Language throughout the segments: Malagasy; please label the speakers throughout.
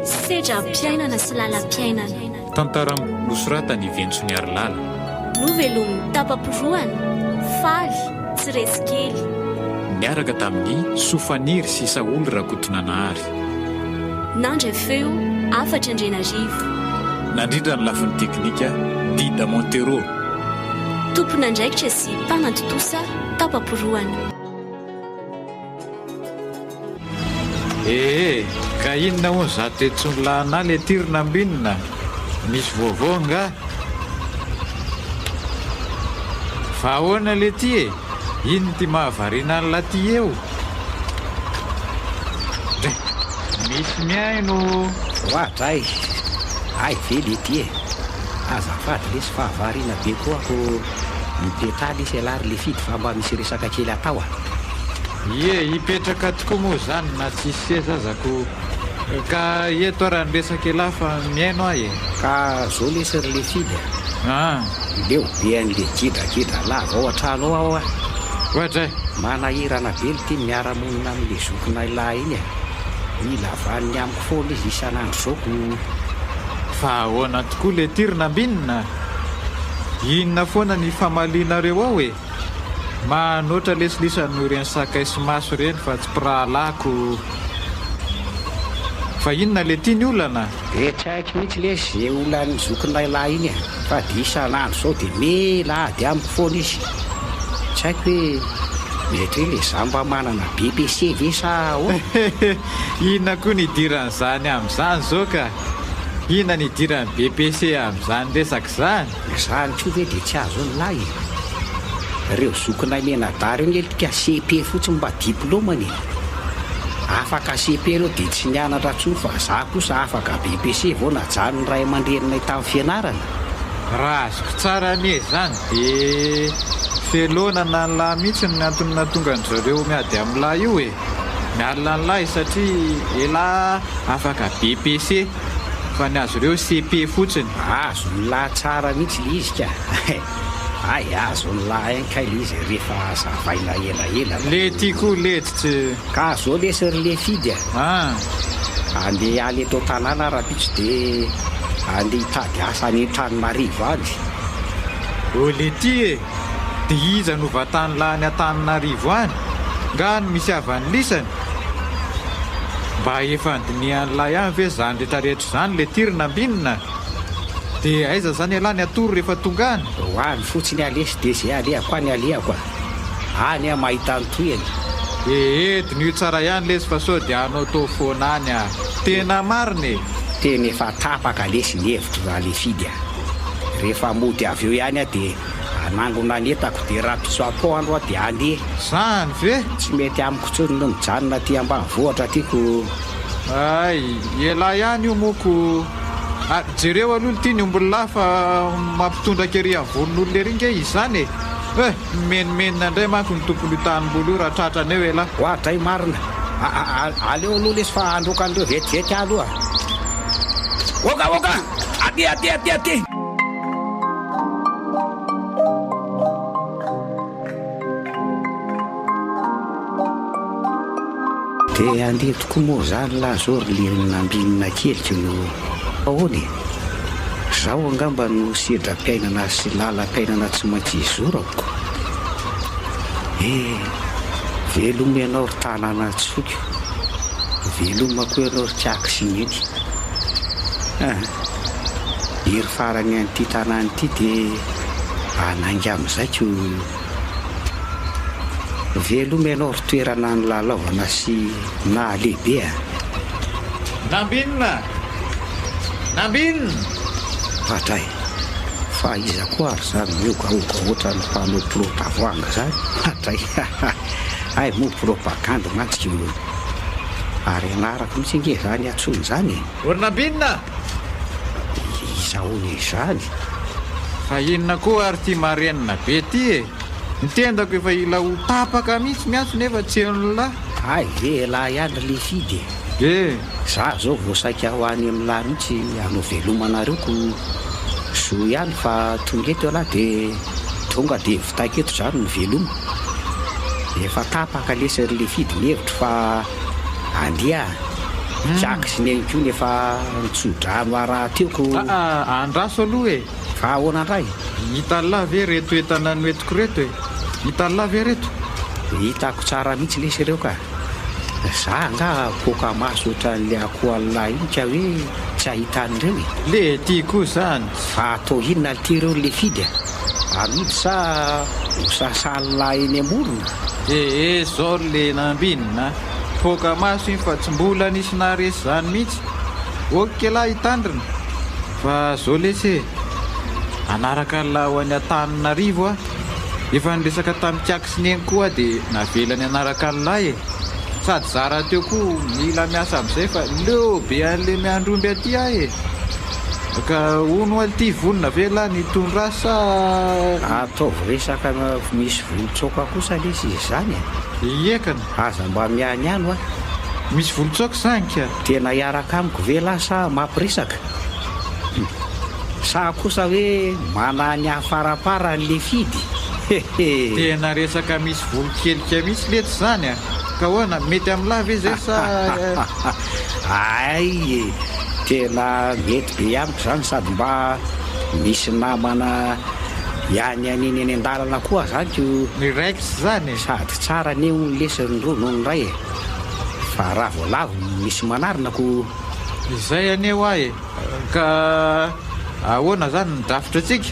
Speaker 1: Sedram-piainana sy lalam-piainana.
Speaker 2: Tantara nosoratan'i Ventsony Harilala.
Speaker 1: Novelomin'i Tapa-porohana, Faly, tsy resy kely.
Speaker 2: Niaraka tamin'i Sofaniry sy Saholy Rakotonanahary.
Speaker 1: Nandray feo, Hafatra Andrianarivo.
Speaker 2: Nandrindra ny lafiny teknika, Dida Montero.
Speaker 1: Tompon'andraikitra sy mpanatontosa, Tapa-porohana.
Speaker 2: Ee, ka inona hono za tetsony lahanà le ty ry Nambinina? Misy vaovao angaha? Fa ahoana le ty e? Inona ty mahavariana an'lah ty eo? Dray! Misy mihaino!
Speaker 3: Oadray! Hay ve le ty e? Azafady lesy fa variana be koa ko mipetraha lesy ialahy ry Lefidy fa mba misy resaka kely atao a!
Speaker 2: Ie, hipetraka tokoa moa izany na tsisy seza aza ko. Ka eto ara ny resaka elah fa mihaino aho e.
Speaker 3: Ka zao lesy ry Lefidy a.
Speaker 2: An.
Speaker 3: Leo be an'le gidragidra lava ao an-trano ao aho a.
Speaker 2: Oadray.
Speaker 3: Manahirana be lty miara-monina amin'le zokinay lahy iny a. Mila vaniny amiko foana izy isan'andro zao ko.
Speaker 2: Fa ahoana tokoa lety ry Nambinina? Inona foana ny famalianareo ao e? Manoatra lesy lisa noho ireny sakay sy maso ireny fa tsy mpirahalahy ko. Fa inona letia ny olana?
Speaker 3: De tsy haiko mihitsy lesy ze olan'ny zokinay lahy iny e, fa de isan'andro zao de mila ady amiko foana izy, tsy haiko hoe mety hoe le za mba manana BPC ve sa ahoana?
Speaker 2: Inona koa ny idiran'izany amin'izany zao ka? Inona ny idiran'ny BPC amin'izany resaka izany?
Speaker 3: Izany koa ve dia tsy azon'ny lahy e? Ireo zokinay mianadahy ireo nge lika CP fotsiny mba diplômany e! Afaka CP ireo dia tsy nianatra intsony fa za kosa afaka BPC vao najanon'ny ray aman-dreninay tamin'ny fianarana.
Speaker 2: Raha azoko tsara anie izany dia felonana ny lahy mihitsy ny antony nahatonga an-dry zareo miady amin'ny lahy io e! Mialona ny lahy satria elah afaka BPC. Fa ny azy ireo CP fotsiny.
Speaker 3: Azon'ny lahy tsara mihitsy le izy ka. Hay azon'ny lahy ihany kay le izy rehefa hazavaina elaela.
Speaker 2: Le ty koa letsy tsy.
Speaker 3: Ka zao lesy ry Lefidy a.
Speaker 2: An.
Speaker 3: Andeha hiala eto an-tanàna aho rahampitso de andeha hitady asa any Antananarivo any.
Speaker 2: Ô le ty e! De iza no vatan'lah any Antananarivo any? Nga any misy havan'ny lisany? Mba efa andinihan'lah ihany ve zany retraretra izany le ty ry Nambinina? De aiza zany ialahy ny atoro rehefa tonga any?
Speaker 3: Ho any fotsiny aho lesy de ze alehako any alehako a! Any aho mahita ny tohiny.
Speaker 2: Ee, diniho tsara ihany lesy fa sao dia hanao tao foana any ah! Tena marina e!
Speaker 3: Tena efa tapaka lesy ny hevitro Ralefidy a! Rehefa mody avy eo ihany aho dia hanangona ny entako dia rahampitso atoandro aho dia handeha.
Speaker 2: Zany ve?
Speaker 3: Tsy mety amiko intsony ny mijanona aty ambanivohitra aty ko.
Speaker 2: Hay, elah ihany io moa ko. Ary jereo aloha lty ny ombin'lah fa mampitondraka ery amin'ny volon'olona ery nge izy izany e! Eh! Mimenomenona indray manko ny tompon'io tanimboly io raha tratrany eo elah.
Speaker 3: Oadray marina! Aleo aloha lesy fa handroaka an'ireo vetivety aho aloha. Oka oka! Aty aty aty aty! Dia handeha tokoa moa izany lahy izao ry le nambinina keliko no ahoana e? Izaho angamba no sedram-piainana sy lalam-piainana tsy maintsy izorako. Eh! Veloma ianao ry tanàna tsy foiko, veloma koa ianao ry Kiaky sy Neny. Ah! Hery farany an'ity tanàna ity dia hanainga amin'izay ko. Veloma ianao ry toerana nilalaovana sy nahalehibe a!
Speaker 2: Nambinina! Nambinina!
Speaker 3: Oadray! Fa iza koa ary izany miogaoga ohatran'ny mpanao pro tavoahangy izany? Oadray! Hay moa propagandy mantsy ko! Ary anarako mihitsy ange izany antsoina izany e!
Speaker 2: Ry Nambinina!
Speaker 3: Iza hono izany?
Speaker 2: Fa inona koa ary ity marenina be ity e? Ny tendako efa hila ho tapaka mihitsy miantso nefa tsy henon'lah.
Speaker 3: Hay ve elah ihany ry Lefidy e?
Speaker 2: E!
Speaker 3: Za zao vao saika ho any amin'lah mihitsy hanao veloma anareo ko zo ihany fa tonga eto elah de tonga de vitaiko eto zany ny veloma. Efa tapaka lesy ry Lefidy ny hevitro fa andeha. Ikaky sy neny koa efa nitso-drano ahy rahateo ko.
Speaker 2: Aa, andraso aloha e!
Speaker 3: Fa ahoana indray?
Speaker 2: Hitan'lah ve reto entana noentiko reto e? Hitan'lah ve reto?
Speaker 3: Hitako tsara mihitsy lesy ireo ka. Za angaha poaka maso ohatran'le akoho an'lah iny ka hoe tsy hahita an'ireo e?
Speaker 2: Le ty koa zany.
Speaker 3: Fa atao inona lty ireo ry lefidy a? Amidy sa ho sasan'lah eny amorona?
Speaker 2: Ee zao ry le nambinina a! Poaka maso iny fa tsy mbola nisy naharesy zany mihitsy. Ok lah hitandrina. Fa zao lesy e! Hanaraka an'lah ho any Antananarivo aho. Efa niresaka tamin'i Sy neny koa dia navelany hanaraka an'lah e! Sady za rahateo koa mila miasa amin'izay fa leo be an'le miandry omby aty aho e! Ka hono hoa lty vonona ve lah ny hitondra ahy sa.
Speaker 3: Ataovy resaka misy volon-tsaoka kosa lesy izy izany e!
Speaker 2: Iekana.
Speaker 3: Aza mba mianiano a!
Speaker 2: Misy volon-tsaoka izany ka!
Speaker 3: Tena hiaraka amiko ve lah sa mampiresaka? Sa kosa hoe manany afarapara an'i Lefidy? Hehe.
Speaker 2: Tena resaka misy volon-kelika mihitsy letsy izany a! Ka ahoana, mety amin'lah ve izay sa.
Speaker 3: Hay e! Tena mety be amiko izany sady mba misy namana ihanianiana eny an-dalana koa zany ko.
Speaker 2: Miraikitra izany e!
Speaker 3: Sady tsara anie hono lesy ny roa noho ny iray e! Fa raha voalavo misy manarina ko.
Speaker 2: Izay anie hoa e! Ka ahoana zany ny drafitra tsika?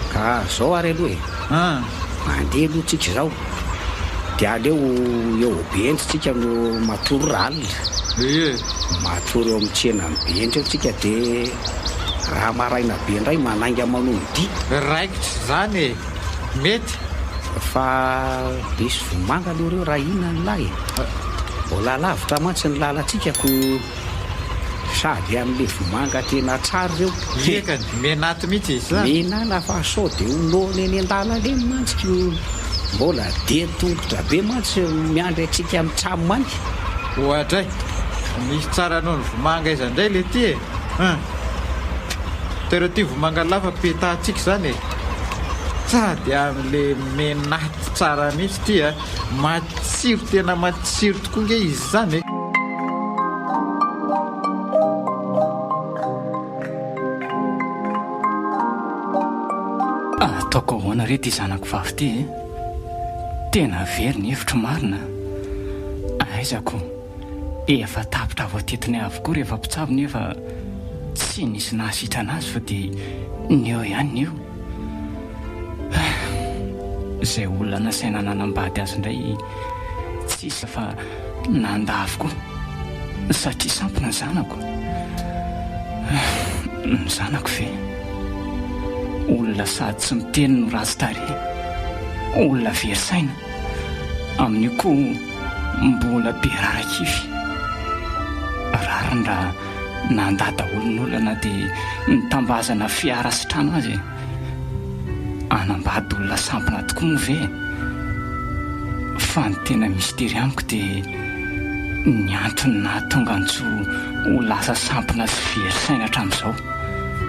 Speaker 3: Ka zao ary aloha e! Mandeha aloha tsika izao dia aleo eo Behenjy tsika no matory raha alina.
Speaker 2: Ie.
Speaker 3: Matory eo amin'ny tsenan'i Behenjy eo tsika dia raha maraina be indray manainga manohy dia.
Speaker 2: Raikitra izany e! Mety.
Speaker 3: Fa misy vomanga aloha ireo raha hihinana lahy e! Mbola lavitra mantsy ny lalantsika ko. Sady amle vomanga tena tsara ireo.
Speaker 2: Iekany, menaty mihitsy izy zany.
Speaker 3: Menala fa sao de ho noana eny andalana eny mantsy ko mbola dia tongotra be mantsy miandry antsika mitsam any.
Speaker 2: Oadray, misy tsara noho ny vomanga aiza indray le ty e! Hum. Tero ty vomanga lava petahantsika izany e! Sady amle menaty tsara mihitsy ty a! Matsiro tena matsiro tokoa nge izy izany e!
Speaker 4: Ataoko ahoana re ity zanako vavy ity e? Tena very ny hevitro marina a! Aiza ko? Efa tapitra voatetinay avokoa rehefa mpitsabo nefa tsy nisy nahasitrana azy fa dia ny eo ihany ny eo. Izay olona nasaina nanambady azy indray tsisy fa nandà avokoa satria sampona ny zanako. Ny zanako ve? Olona sady tsy miteny no ratsy tarehy, olona very saina, amin'io koa mbola be rarak'ify. Rariny raha nandà daholo ny olona na dia nitambazana fiara sy trano aza e. Hanambady olona sampona tokoa moa ve? Fa ny tena mistery amiko dia ny antony nahatonga an'i Tso ho lasa sampona sy very saina hatramin'izao.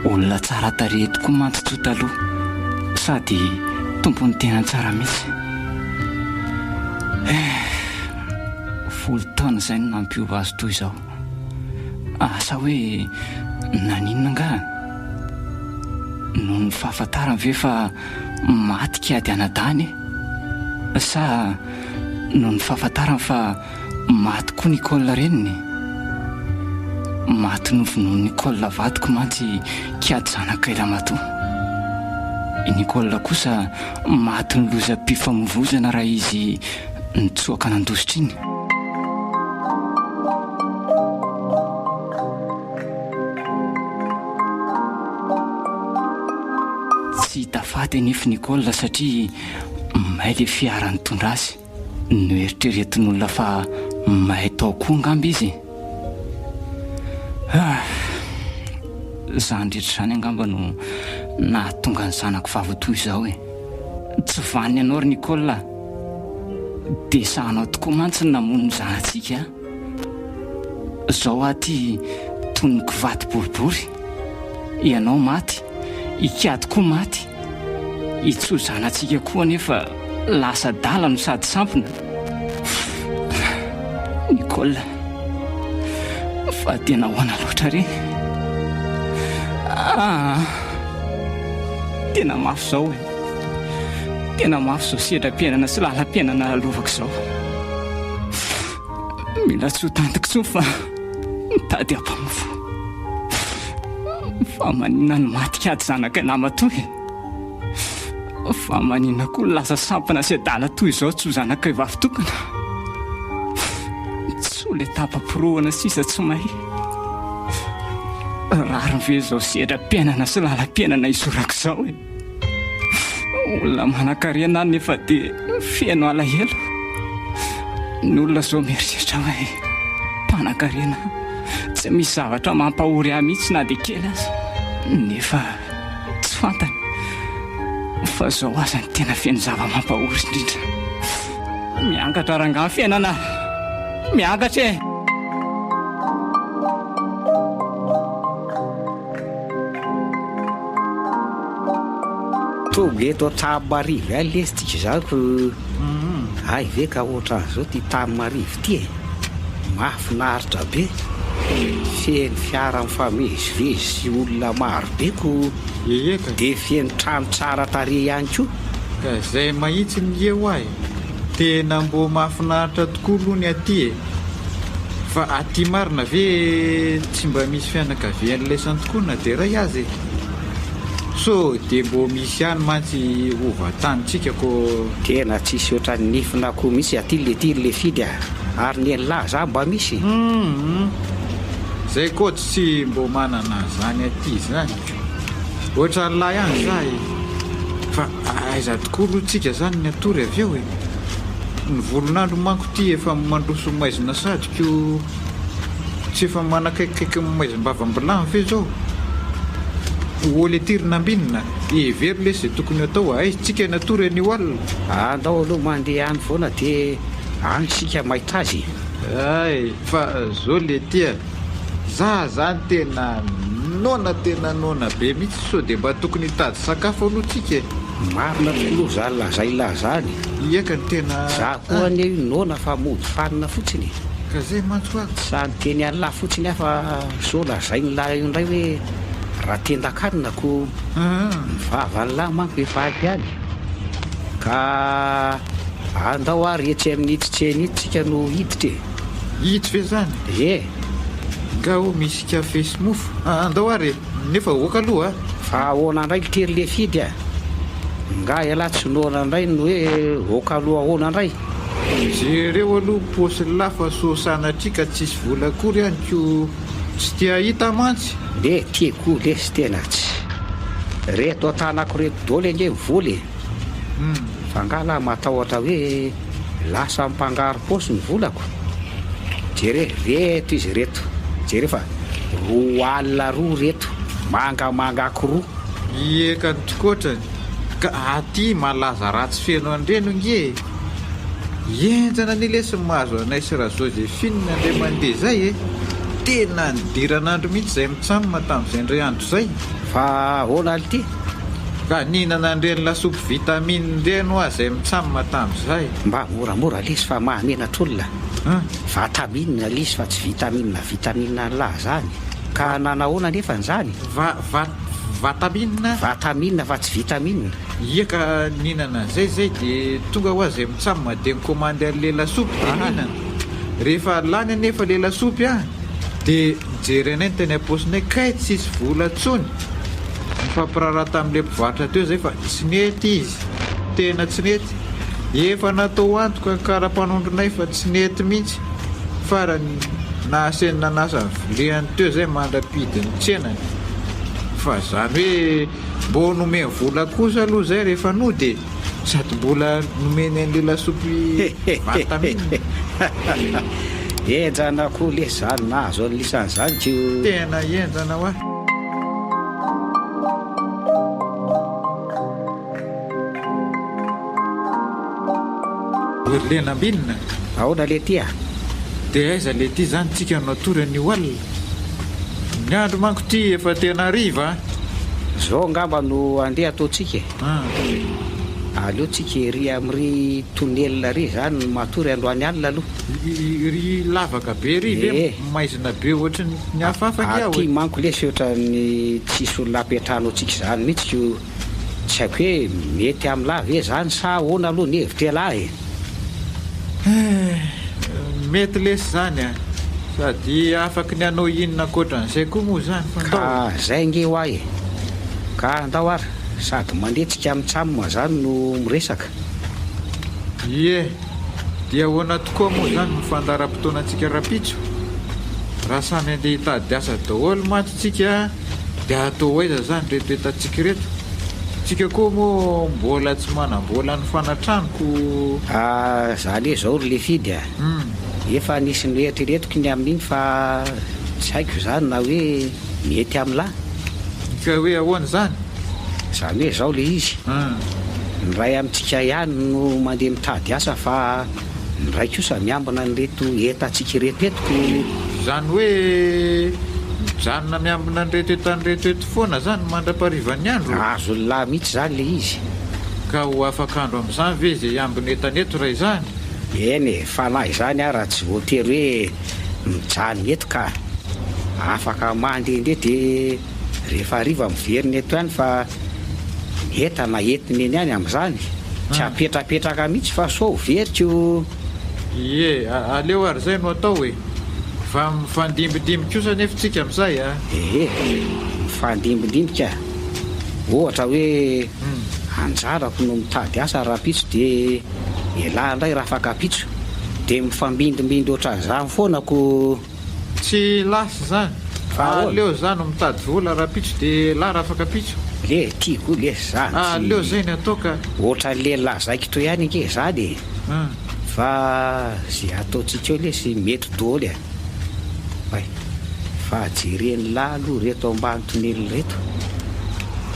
Speaker 4: Olona tsara tarehy tokoa mantsy Tso taloha sady tompon'ny tenany tsara mihitsy. Eh, folo taona izay no nampiova azy toy izao. Asa hoe naninona angaha? Noho ny fahafantarany ve fa maty kiady anadahiny e? Sa noho ny fahafantarany fa maty koa Nicole reniny? Maty novonoin'i Nicole vadiko mantsy kiady zanakay ramatoa. I Nicole kosa matin'ny lozam-pifamoivoizana raha izy nitsoaka nandositra iny. Tsy hita faty anefa i Nicole satria may ilay fiara nitondra azy. Noeritreretin'olona fa may tao koa angamba izy e. Ah! Izany rehetra izany angamba no nahatonga ny zanako vavy ho toy izao e. Tsy vanona ianao ry Nicole a! Dia sahanao tokoa mantsy ny namono ny zanatsika a! Zao aho ty toy ny kivato boribory. Ianao maty, i Kiady koa maty, i Tso zanatsika koa anefa lasa adala no sady sampona. Nicole. Fa tena ahoana loatra re? Ah! Tena mafy izao e. Tena mafy izao sedram-piainana sy lalam-piainana lalovako izao. Mila tsy ho tantiko intsony fa mitady hampamoa. Fa maninona no maty kady zanakay namatoa e? Fa maninona koa no lasa sampona sy adala toy izao tsy ho zanakay vavy tokana? Tsy ho le tapa-porohana sisa tsy may. Rariny ve izao sedram-piainana sy lalam-piainana izorako izao e? Olona manan-karena aho nefa dia feno alahelo. Ny olona izao mieritreritra hoe mpanan-karena tsy misy zavatra mampahory ahy mihitsy na dia kely aza. Nefa tsy fantany fa izao aza no tena feno zava-mampahory indrindra. Miangatra rangahy ny fiainana. Miangatra e!
Speaker 3: Tonga eto Antanimarivo ihany lesy tsika izany ko hay ve ka ohatran'izao ty Tanimarivo ty e! Mahafinaritra be, feno fiara mifamezivezy sy olona maro be ko de feno trano tsara tarehy ihany koa.
Speaker 2: Ka zay mahitsy ny eo ahy. Tena mbô mahafinaritra tokoa aloha ny aty e! Fa aty marina ve tsy mba misy fianakavian'ilay tokoa na dia iray aza e? Sao dia mbô misy ihany mantsy hova tanintsika ko.
Speaker 3: Tena tsisy ohatran'ny nifin'akoho mihitsy aty lety ry lefidy a! Ary ny an'lah za mba misy?
Speaker 2: Humm! Zay koa tsy mbô manana an'zany aty zany ko! Ohatran'lah ihany za e! Fa aiza tokoa aloha tsika zany ny hatory avy eo e? Ny volon'andro manko ty efa mandroso maizina sady ko tsy efa manakaikikaiky ny maizim-bavam-bilany ve zao? Oly aty ry Nambinina, hevero lesy ze tokony atao a! Aiza tsika ny hatory anio alina?
Speaker 3: Andao aloha mandeha any foana de any isika mahita azy e!
Speaker 2: Hay, fa zao letia. Za zany tena noana tena noana be mihitsy sao dia mba tokony hitady sakafo aloha tsika e!
Speaker 3: Marina tokoa aloha zany lazainlah zany.
Speaker 2: Ia ka ny tena
Speaker 3: Za koa anie io noana fa mody fanina fotsiny e!
Speaker 2: Ka zay mantsy hoa.
Speaker 3: Tsy sahy niteny anlah fotsiny aho fa sao lazainlah io indray hoe raha tendan-kanina ko ny vavanlah manko efa ampy ihany. Ka andao ary etsy amin'itsy tsena itsy tsika no hiditra e!
Speaker 2: Itsy ve zany?
Speaker 3: Ie!
Speaker 2: Nga oh misy kafe sy mofo? Andao ary e! Nefa ok aloha a!
Speaker 3: Fa ahoana indray ity ry Lefidy a? Nga ialahy tsy noana indray no hoe ok aloha ahoana indray?
Speaker 2: Jereo aloha ny paosin'lah fa sao sanatria ka tsisy vola akory any ko tsy te hahita mantsy.
Speaker 3: Le tiako lesy tena tsy. Reto an-tanako reto dôly ange ny vola e! Fa nga lah matahotra hoe lasa mpangaro paosy ny volako? Jere reto izy reto, jere fa 2 alina reto, mangamanga ankiroa.
Speaker 2: Ie ka ny tokotrany ka aty malaza ratsy feno an'ireny nge e! Henjana anie lesy ny mahazo anay sy Rajosephine indray mandeha izay e! Tena nidiran'andro mihitsy izay mitsam tamin'izay indray andro izay.
Speaker 3: Fa ahoana lty?
Speaker 2: Ka nihinana an'ireny lasopy vitamine ireny hoa zay mitsam tamin'izay.
Speaker 3: Mba moramora lesy fa mahamenatra olona. Vatamine lesy fa tsy vitamine vitamine an'lah zany. Ka nanahoana anefa an'izany?
Speaker 2: Va va vatamine?
Speaker 3: Vatamine fa tsy vitamine.
Speaker 2: Ia ka nihinana an'izay zay de tonga hoa zay mitsam de nikomandy an'le lasopy de nihinana. Rehefa lany anefa le lasopy an de nijery anay ny tany am-paosinay kay tsisy vola tsony. Nifampiraharaha tamin'ilay mpivarotra teo izay fa tsy nety izy, tena tsy nety. Efa natao antoka ny kara-panondronay fa tsy nety mihitsy. Farany nahasainy nanasa ny viliany teo izay mandra-pidin'ny tsenany. Fa izany hoe mbô nomeny vola kosa aloha izay rehefa nody e! Sady mbola nomeny an'ilay lasopy vitamine.
Speaker 3: Henjana koa lesy zany nahazo an'lisany zany ko.
Speaker 2: Tena henjana hoa. Ry Lenambinina.
Speaker 3: Ahoana letia a?
Speaker 2: Dia aiza letia zany tsika no hatory anio alina? Ny andro manko ty efa tena hariva a!
Speaker 3: Zao angamba no andeha ataontsika e. Aleo tsika ery amin'ry tunnel ry zany no matory androany alina aloha.
Speaker 2: Ry lavaka be ry ve maizina be ohatry ny hafahafa ange ao e.
Speaker 3: Aty manko lesy ohatran'ny tsisy olona hampiantrano antsika izany mihitsy ko tsy haiko hoe mety amin'lah ve zany sa ahoana aloha ny hevitr'ialahy e.
Speaker 2: Eh, mety lesy zany a! Sady afaky ny hanao inona ankoatran'izay koa moa zany fa ndao
Speaker 3: e. Ka zay ange hoa e! Ka ndao ary, sady mandeha tsika mitsam zany no miresaka.
Speaker 2: Ie, dia ahoana tokoa moa izany ny fandaharam-potoanantsika rahampitso? Raha samy handeha hitady asa daholo mantsy tsika dia atao aiza izany ireto entantsika ireto? Tsika koa moa mbola tsy manam-bola hanofana trano ko.
Speaker 3: Ah, zany hoe zao ry Lefidy a! Efa nisy noeritreretiko ny amin'iny fa tsy haiko izany na hoe mety amin'lah.
Speaker 2: Ka hoe ahoana izany?
Speaker 3: Izany hoe izao ilay izy, ny iray amintsika ihany no mandeha mitady asa fa ny iray kosa miambina an'ireto entantsika ireto eto ko.
Speaker 2: Izany hoe mijanona miambina an'ireto entana ireto eto foana izany mandra-paharivan'ny andro?
Speaker 3: Azon'ny lahy mihitsy izany ilay izy.
Speaker 2: Ka ho afak'andro amin'izany ve izay hiambina entana eto raha izany?
Speaker 3: Eny e, fa na izany ara tsy voatery hoe mijanona eto ka. Afaka mandehandeha dia. Rehefa hariva miverina eto ihany fa ny entana entina eny ihany amin'izany, tsy apetrapetraka mihitsy fa sao ho very ko.
Speaker 2: Ie, aleo ary izay no atao e! Fa mifandimbindimby kosa anefa tsika amin'izay a!
Speaker 3: Ehe, mifandimbindimby ka! Ohatra hoe anjarako no mitady asa rahampitso dia elah indray rafakampitso, dia mifandimbindimby ohatran'izany foana ko.
Speaker 2: Tsy lasa izany.
Speaker 3: Fa ahoana?
Speaker 2: Aleo za no mitady vola rahampitso de lah rafakampitso.
Speaker 3: Le tiako lesy zany tsy.
Speaker 2: Aleo zay ny atao ka.
Speaker 3: Ohatran'le lazaiko teo ihany ange zany e. Fa ze ataontsika eo lesy mety doholy a. Hay. Fa jeren'lah aloha reto ambany tonelina reto.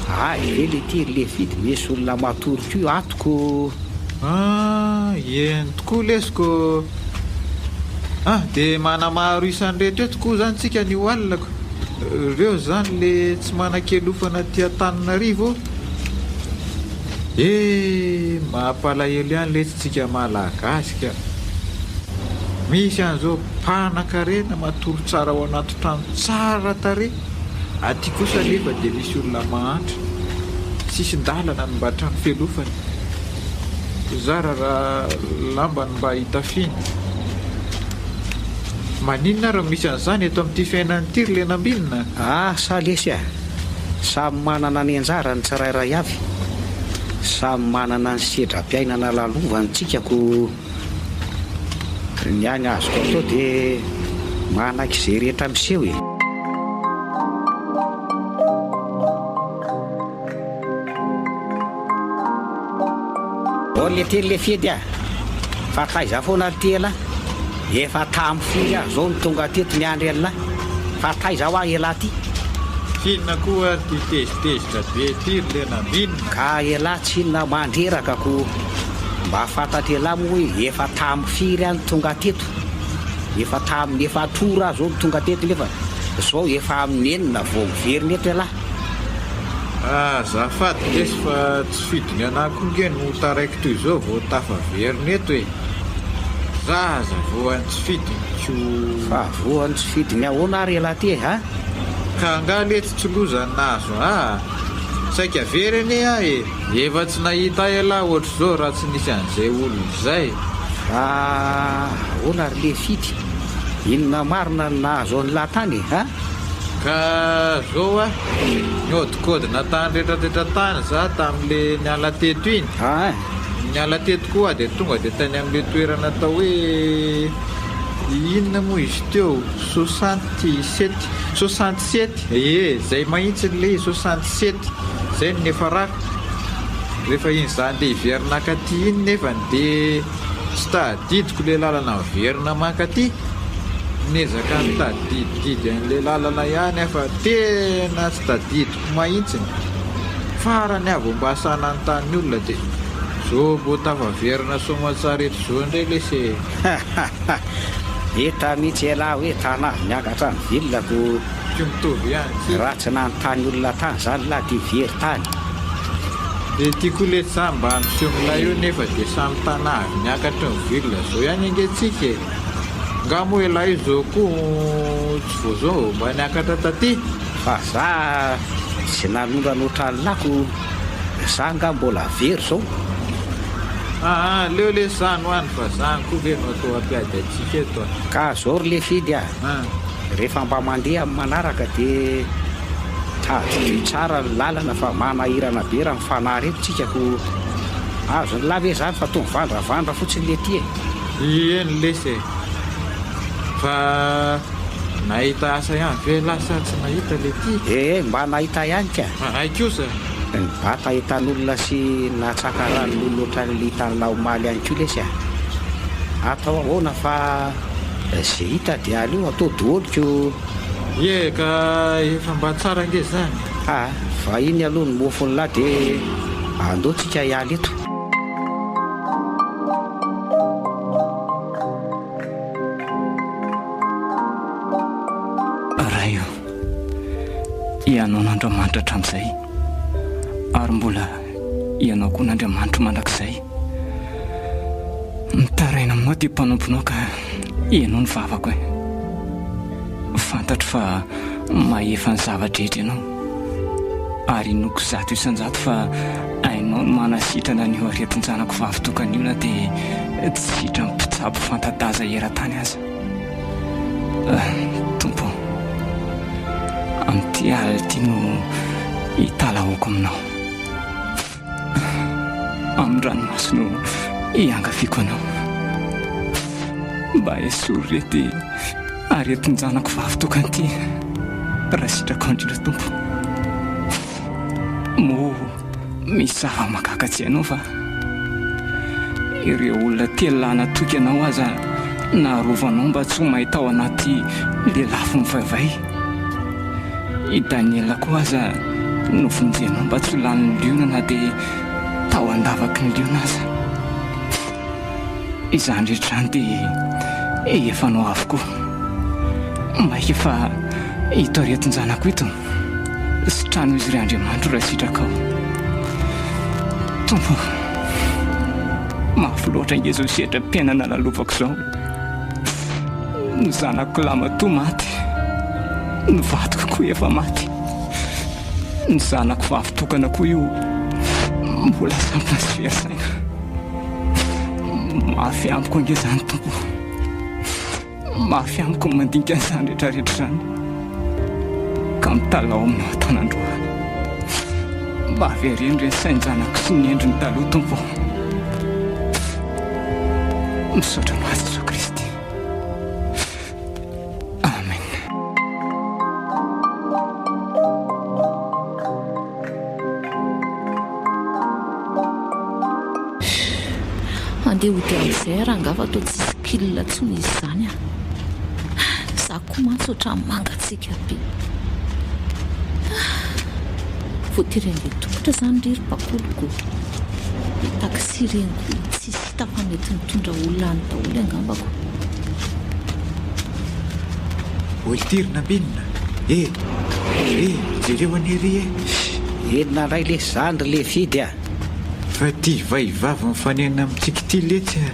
Speaker 3: Hay ve le ty ry lefidy misy olona matory koa ato ko.
Speaker 2: Ah, eny tokoa lesy ko. Ah, dia manamaro isan'ireto eto koa izany tsika anio alina ko. Reo izany le tsy manan-kelofana aty Antananarivo ô. Eh, mampalahelo ihany letsy tsika Malagasy ka. Misy an'izao mpanan-karena matory tsara ao anaty trano tsara tarehy, aty kosa anefa dia misy olona mahantra, sisin-dalana no mba trano fialofany. Zara raha lamba no mba itafiany. Maninona ary no misy an'izany eto amin'ity fiainana ity ry Lenambinina?
Speaker 3: Asa lesy a! Samy manana ny anjarany tsirairay avy. Samy manana ny sedram-piainana lalovany tsika ko ny ahy ny azoko atao dia manaiky izay rehetra miseho e! Ô letely le fety a! Fa taiza foana ry ty elah? Efa tam firy aho zao no tonga teto miandry an'lah? Fa taiza hoa elah ty?
Speaker 2: F'inona koa ary ty tezitezitra be ty ry Lenambinina?
Speaker 3: Ka elah tsinona mandreraka ko! Mba fantatr'elah moa hoe efa tam firy aho no tonga teto? Efa tamin'ny efatr'ora aho zao no tonga teto nefa zao efa amin'ny enina vao miverina eto elah?
Speaker 2: Azafady lesy fa tsy fidiny anah koa nge no taraiky toy izao vao tafaverina eto e! Za aza voan'ny tsy fidiny ko.
Speaker 3: Fa voan'ny tsy fidiny ahoana ary elah ty e a?
Speaker 2: Ka angaha letsy tsy loza ny nahazo anah a! Saika very anie aho e! Efa tsy nahita ahy elah ohatr'izao raha tsy nisy an'izay olona izay.
Speaker 3: Fa ahoana ry Lefidy? Inona marina no nahazo an'lah tany e a?
Speaker 2: Ka zao a, nihodinkodina tany retraretra tany za tamle niala teto iny, niala teto koa aho de tonga de tany amle toerana atao hoe inona moa izy teo, 67, 67, ie zay mahintsiny le izy 67, zay no niafarako, rehefa iny za andeha hiverina hakaty iny nefany de tsy tadidiko le lalana miverina mankaty, niezaka nitadidididy an'ilay lalana ihany aho fa tena tsy tadidiko mahintsiny. Farany aho vao mba sahy nanontany ny olona dia zao mbô tafaverina soamatsara eto zao indray lesy e.
Speaker 3: Hita mihitsy elah hoe tana avy niakatra ny ville ko.
Speaker 2: Tsy mitovy ihany tsy.
Speaker 3: Raha tsy nanontany olona tany zany lah dia very tany.
Speaker 2: Dia ty koa letsy za mba miseho milay eo nefa dia samy tana avy niakatry ny ville zao ihany ange tsika e! Nga moa elah io zao koa tsy vao zao vao mba niakatra taty?
Speaker 3: Fa za tsy nanondrana ohatran'ny lako, za nga mbola very zao?
Speaker 2: Aa aleo lesy za no any fa zany koa ve no atao hampiady antsika eto a!
Speaker 3: Ka zao ry lefidy a! Rehefa mba mandeha amin'ny manaraka dia tadidio tsara ny lalana fa manahirana be raha mifanary eto tsika ko azon'lah ve zany fa toa mivandravandra fotsiny le ty e!
Speaker 2: Eny lesy e! Fa nahita asa ihany ve lah sa tsy nahita le ty?
Speaker 3: Ee mba nahita ihany ka!
Speaker 2: Hay kosa!
Speaker 3: Nibata entan'olona sy natsaka ranon'olona ohatran'ny hitan'lah omaly ihany koa lesy a! Atao ahoana fa Ze hita dia aleo atao doholy ko.
Speaker 2: Ie ka efa mba tsara ange zany.
Speaker 3: Ah, vahiny aloha ny mofon'lah de andao tsika hiala eto.
Speaker 4: Ray o, Ianao no Andriamanitra hatramin'izay, ary mbola Ianao koa no Andriamanitro mandrakizay. Mitaraina aminao ity mpanomponao ka henoy ny vavako e. Fantatro fa mahefa ny zava-drehetra ianao, ary inoako 100% fa hainao ny manasitrana an'io aretin-janako vavy tokana io na dia tsy sitran'ny mpitsabo fanta-daza eran-tany aza. Tompo ô, amin'ity alina ity no italahoako aminao. Amin'ny ranomaso no iangaviako anao. Mba esory re ity aretin-janako vavy tokana ity, raha sitrakao indrindra Tompo. Moa misy zava-mahagaga tsy hainao va? Ireo olona telo lahy natoky anao aza narovanao mba tsy ho may tao anaty lelafo mivaivay. I Daniela koa aza novonjenao mba tsy ho lanin'ny liona na dia tao an-davaky ny liona aza. Izany rehetra izany dia efanao avokoa. Maika fa ito aretin-janako ito. Sitrano izy ry Andriamanitro raha sitrakao. Tompo ô, mafy loatra ange izao sedram-piainana lalovako izao. Ny zanako lahimatoa maty, ny vadiko koa efa maty, ny zanako vavy tokana koa io mbola sampona sy very saina. Mafy amiko ange izany Tompo ô. Mafy amiko ny mandinika an'izany rehetra rehetra izany ka mitalaho aminao an-tanan-droa. Mba avereno re ny sain-janako sy ny endriny taloha Tompo ô. Misaotra anao Jesoa Kristy. Amen.
Speaker 5: Andeha hody amin'izay rangaha fa toa tsisy kil intsony izy izany ah. Za koa mantsy ohatran'ny mangatsiaka be. Voatery handeha tongotra izany ry ry bakoliko. Ilay taxi ireny koa tsisy hita fa mety nitondra olona any daholo angambako.
Speaker 2: Oeltiry Nambinina e! E! Jereo anie ry e!
Speaker 3: Enina indray lesy izany ry Lefidy a!
Speaker 2: Fa ty vahivavy mifanena amintsika ity letsy a!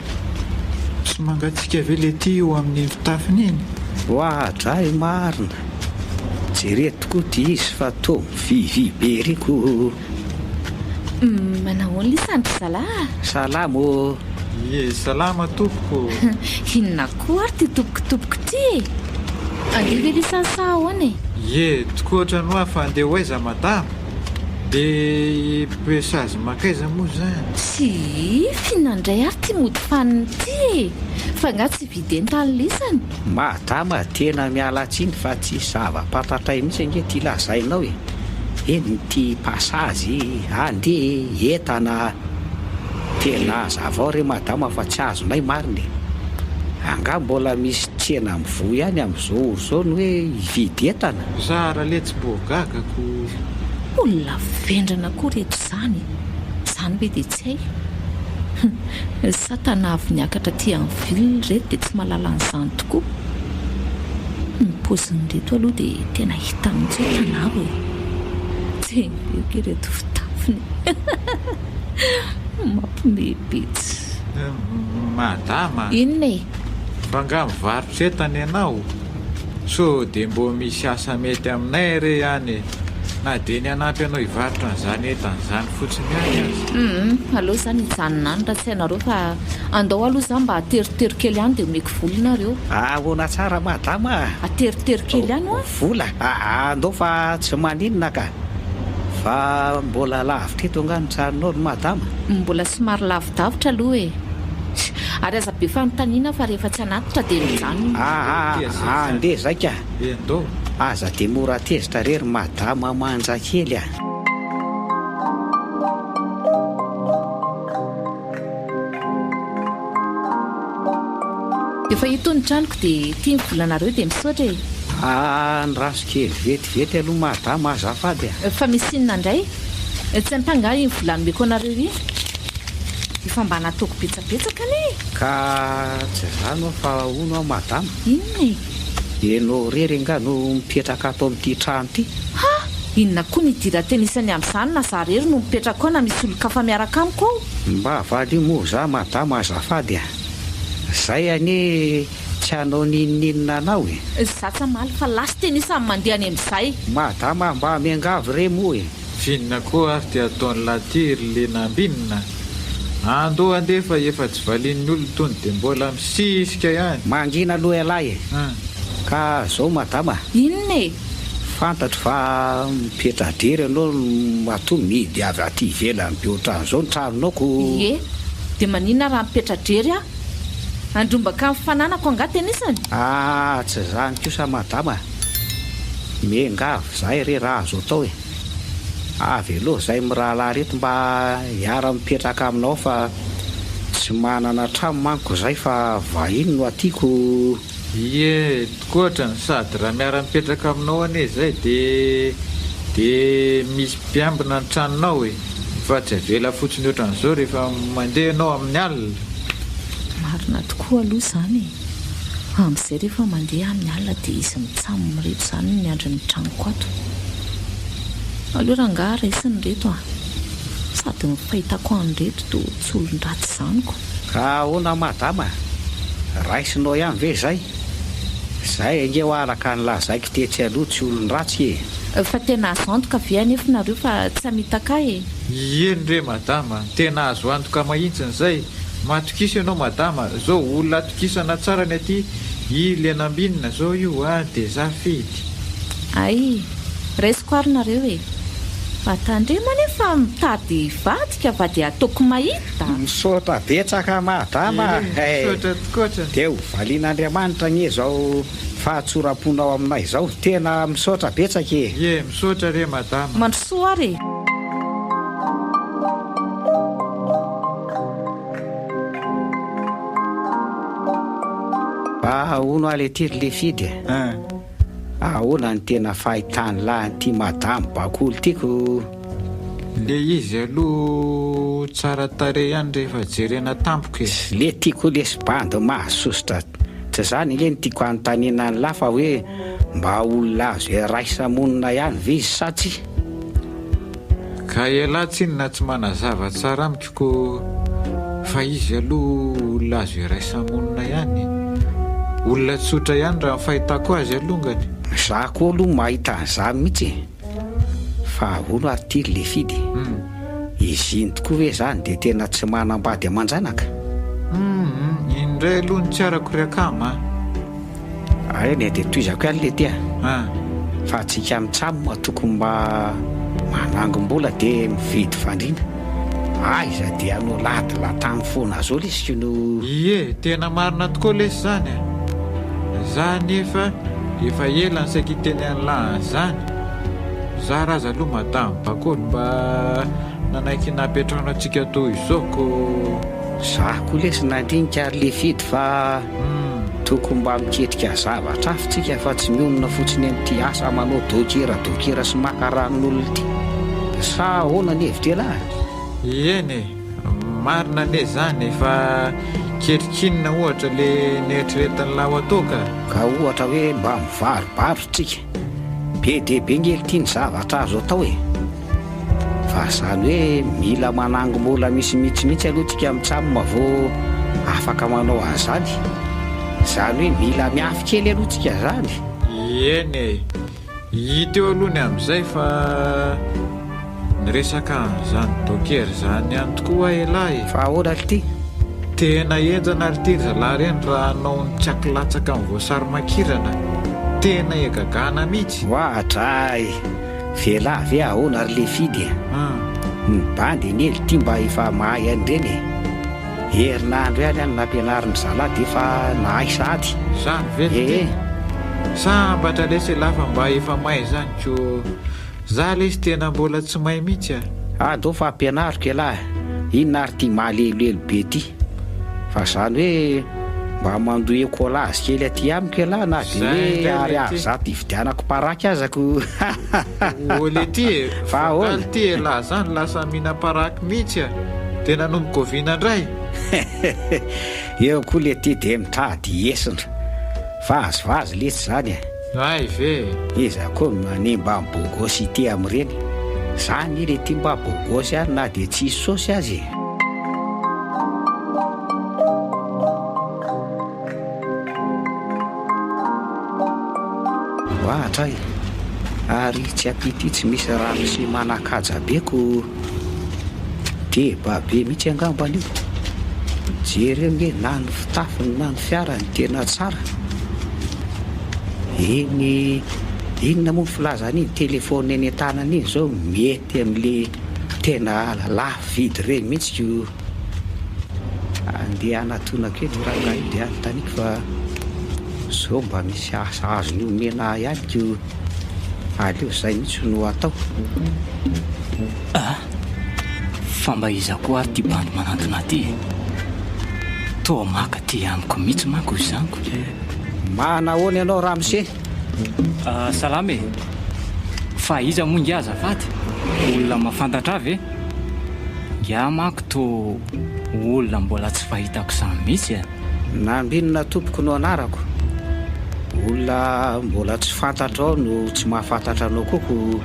Speaker 2: Tsy mangatsiaka ve letia io amin'iny fitafiny iny?
Speaker 3: Oadray marina! Jereo tokoa ty izy fa toa mivihivihy be ery ko!
Speaker 5: Manahoana lisany ry zalahy a!
Speaker 3: Salama ô!
Speaker 2: Ie, salama tompoko ô!
Speaker 5: Inona koa ary ty tompoko tompoko ty e! Andeha ve lisany sa ahoana e?
Speaker 2: Ie, tokoa ohatran'ny hoa fa andeha ho aiza madama? Dia pesazy mankaiza moa izany?
Speaker 5: Tsia, f'inona indray ary ty mody fanina ity e! Fa angaha tsy hividy entana lisany?
Speaker 3: Madama, tena miala tsiny fa tsy zava-pantatray mihitsy ange ity lazainao e! Eny ity pasazy, andeha, entana. Tena hazavao re madama fa tsy azonay marina e! Angaha mbola misy tsena mivoha ihany amin'izao ora izao ny hoe hividy entana?
Speaker 2: Zara letsy mbô gaga ko.
Speaker 5: Olona vendrana koa reto zany e! Zany ve dia tsy hay? Satana avy niakatra aty amin'ny ville ireto dia tsy mahalala an'izany tokoa. Ny paozin'ireto aloha dia tena hita mihitsy hoe tanabo e! Jereo ireto fitafiny e! Mampiomehy be tsy.
Speaker 2: Madama a!
Speaker 5: Inona e?
Speaker 2: Fa angaha mivarotra entana ianao? Sao dia mbô misy asa mety aminay re any e! Na dia ny hanampy anao hivarotra an'izany entana izany fotsiny ihany aza.
Speaker 5: Humm, aleo izany hijanona any raha tsy hainareo fa andao aloha za mba aterotero kely any dia omeko vola nareo.
Speaker 3: Ahoana tsara madama a!
Speaker 5: Aterotero kely any hoa.
Speaker 3: Vola? Andao fa tsy maninona ka! Fa mbola lavitra eto angaha ny tranonao ry madama?
Speaker 5: Mbola somary lavidavitra aloha e! Ary aza be fanontaniana fa rehefa tsy hanatitra dia mijanona.
Speaker 3: Aa andeha zay ka! Aza dia mora tezitra re ry madama manja kely a!
Speaker 5: Efa ito ny tranoko dia ity ny volanareo dia misaotra e!
Speaker 3: Andraso kely vetivety aloha madama azafady a!
Speaker 5: Fa misy inona indray? Tsy ampy angaha iny vola nomeko anareo iny? Efa mba nataoko betsabetsaka anie e!
Speaker 3: Ka tsy izany ho'a fa hono aho madama.
Speaker 5: Inona e?
Speaker 3: Ianao irery angaha no mipetraka ato amin'ity trano ity?
Speaker 5: Ha! Inona koa ny idiran-tenisany amin'izany na za irery no mipetraka ao na misy olon-kafa miaraka amiko ao?
Speaker 3: Mba valio moa za madama azafady a! Zay anie tsy hanao n'inon'inona anao e!
Speaker 5: Za tsy hamaly fa lasa tenisany mandeha any amin'izay!
Speaker 3: Madama mba miangavy re moa e!
Speaker 2: F'inona koa ary ty ataon'lah ty ry le nambinina? Andao andeha fa efa tsy valian'ny olona itony de mbola misisika ihany!
Speaker 3: Mangina aloha ialahy e! Ka zao madama.
Speaker 5: Inona e?
Speaker 3: Fantatro fa mipetra-drery ianao matoa mihidy avy aty ivelany be ohatran'izao ny tranonao ko.
Speaker 5: Ie, dia maninona raha mipetra-drery aho? Handrombaka ny fananako angaha tenisany?
Speaker 3: Ah, tsy izany kosa madama a! Miangavy izahay re raha azo atao e! Avelao izahay mirahalahy ireto mba hiara-mipetraka aminao fa tsy manana trano manko izahay fa vahiny no aty ko.
Speaker 2: Ie tokoatrany sady raha miara mipetraka aminao anie izay de de misy mpiambina ny tranonao e! Fa tsy avela fotsiny ohatran'izao rehefa mandeha ianao amin'ny alina.
Speaker 5: Marina tokoa aloha izany e! Amin'izay rehefa mandeha amin'ny alina dia izy mitsam ireto izany no miandry ny tranoko ato. Aleo rangahy raisina ireto a! Sady ny fahitako an'ireto toa tsy olon-dratsy izany ko!
Speaker 3: Ka ahoana madama? Raisinao ihany ve izay? Izay ange hoa araka ny lazaiko tetsy aloha tsy olon-dratsy e!
Speaker 5: Fa tena azo antoka ve anefa nareo fa tsy hamitaka ahy e?
Speaker 2: Ieny re madama, tena azo antoka mahintsiny izay, matokisa ianao madama, zao olona atokisana tsara ny aty, i Lenambinina zao io a, de za Fidy.
Speaker 5: Hay, raisiko ary nareo e! Fa tandremo anie fa mitady hivadika fa dia ataoko mahita.
Speaker 3: Misaotra betsaka madama eh!
Speaker 2: Misaotra tokoatra.
Speaker 3: Dia ho valian'Andriamanitra anie izao fahatsoram-ponao aminay izao. Tena misaotra betsaka e!
Speaker 2: Ie, misaotra re madama.
Speaker 5: Mandrosoa ary e!
Speaker 3: Mba hono aho letia ry Lefidy e! Ahoana ny tena fahitan'lah an'ity madame bakoly ity ko?
Speaker 2: Le izy aloha tsara tarehy ihany rehefa jerena tampoka e.
Speaker 3: Le tiako lesy bandy mahasosotra tsy zany ange no tiako anontaniana an'lah fa hoe mba olona azo iraisa monina ihany ve izy sa tsia?
Speaker 2: Ka elah tsinona tsy manazava tsara amiko ko fa izy aloha olona azo iraisa monina ihany e. Olona tsotra ihany raha ny fahitako azy alongany.
Speaker 3: Za koa aloha mahita an'izany mihitsy e. Fa ahoana ary ity ry Lefidy? Izy iny tokoa ve izany dia tena tsy manambady aman-janaka?
Speaker 2: Humm, iny indray aloha no tsy arako ry akama
Speaker 3: a! Eny e, dia tohizako ihany letia a! Fa antsika mitsam tokony mba manangom-bola dia mividy fandriana. Aiza dia hanao lady latany foana zao lesy no.
Speaker 2: Ie, tena marina tokoa lesy izany a! Za anefa efa ela ny saika hiteny an'lah an'izany. Zara aza aloha madame Bakoly mba nanaiky nampiantrano antsika toy izao ko.
Speaker 3: Za koa lesy nandinika ry Lefidy fa tokony mba miketrika zavatra hafa tsika fa tsy mionona fotsiny amin'ity asa manao dokera dokera sy maka ranon'olona ity. Sa ahoana ny hevitr'elah?
Speaker 2: Eny e! Marina anie zany e, fa ketrikinina ohatra le neritreretin'lah ho atao ka.
Speaker 3: Ka ohatra hoe mba mivarobarotra tsika. Be dia be nge lty ny zavatra azo atao e! Fa zany hoe mila manangom-bola misimisy mihitsy aloha tsika mitsam vao afaka manao an'izany. Zany hoe mila miafy kely aloha tsika zany.
Speaker 2: Eny e! Hita eo aloha ny amin'izay fa ny resaka an'izany docker izany ihany tokoa hoa elah e!
Speaker 3: Fa ahoana lty?
Speaker 2: Tena henjana lty ry zalahy ireny raha hanao ny tsy ankilatsaka amin'ny voasary makirana! Tena iagagana mihitsy!
Speaker 3: Oadray! Velah ve ahoana ry lefidy a! Ny bandy anie lty mba efa mahay an'ireny e! Herinandro ihany aho no nampianarin-dry zalahy dia efa nahay sahady.
Speaker 2: Zany ve ry ty? Sambatra lesy elah fa mba efa mahay zany ko za lesy tena mbola tsy mahay mihitsy a!
Speaker 3: Andao fa ampianariko elah, inona ary ty mahaleloelo be ty? Fa zany hoe mba mandoa écolage kely aty amiko elah na dia hoe ariary zato hividianako paraky aza ko
Speaker 2: Ô letia e,
Speaker 3: Fa ahoana?
Speaker 2: Vokaly ty elah zany lasa mihinam-paraky mihitsy a! Dia nanomboka oviana indray?
Speaker 3: Eo koa letia dia mitady esindra. Vazivazy letsy zany e!
Speaker 2: Hay ve e!
Speaker 3: Iza koa no manimba ny bogosité amin'ireny? Za anie letia mba bogosy ihany na dia tsisy saosy aza e! Ohatra e! Ary tsy aty ity tsy misy rano sy manan-kaja be ko deba be mihitsy angamba anio. Jereo nge na ny fitafiny na ny fiarany tena tsara. Iny inona moa ny filazana iny telephone eny an-tanana iny zao mety amle tena lafo vidy ireny mihitsy ko. Andeha hanatona kely io rangahy io dia anontaniako fa sao mba misy asa azony omena ahy ihany ko aleo izay mihitsy no atao.
Speaker 4: Ah! Fa mba iza koa ary ity bandy manantona aty e? Toa maka aty amiko mihitsy manko izany ko.
Speaker 3: Manahoana ianao ramose?
Speaker 4: Ah, salama e! Fa iza moa ingahy azafady? Olona mahafantatra ahy ve? Ingahy manko toa olona mbola tsy fahitako izany mihitsy e!
Speaker 3: Nambinina tompoko no anarako. Olona mbola tsy fantatrao no tsy mahafantatra anao koa ko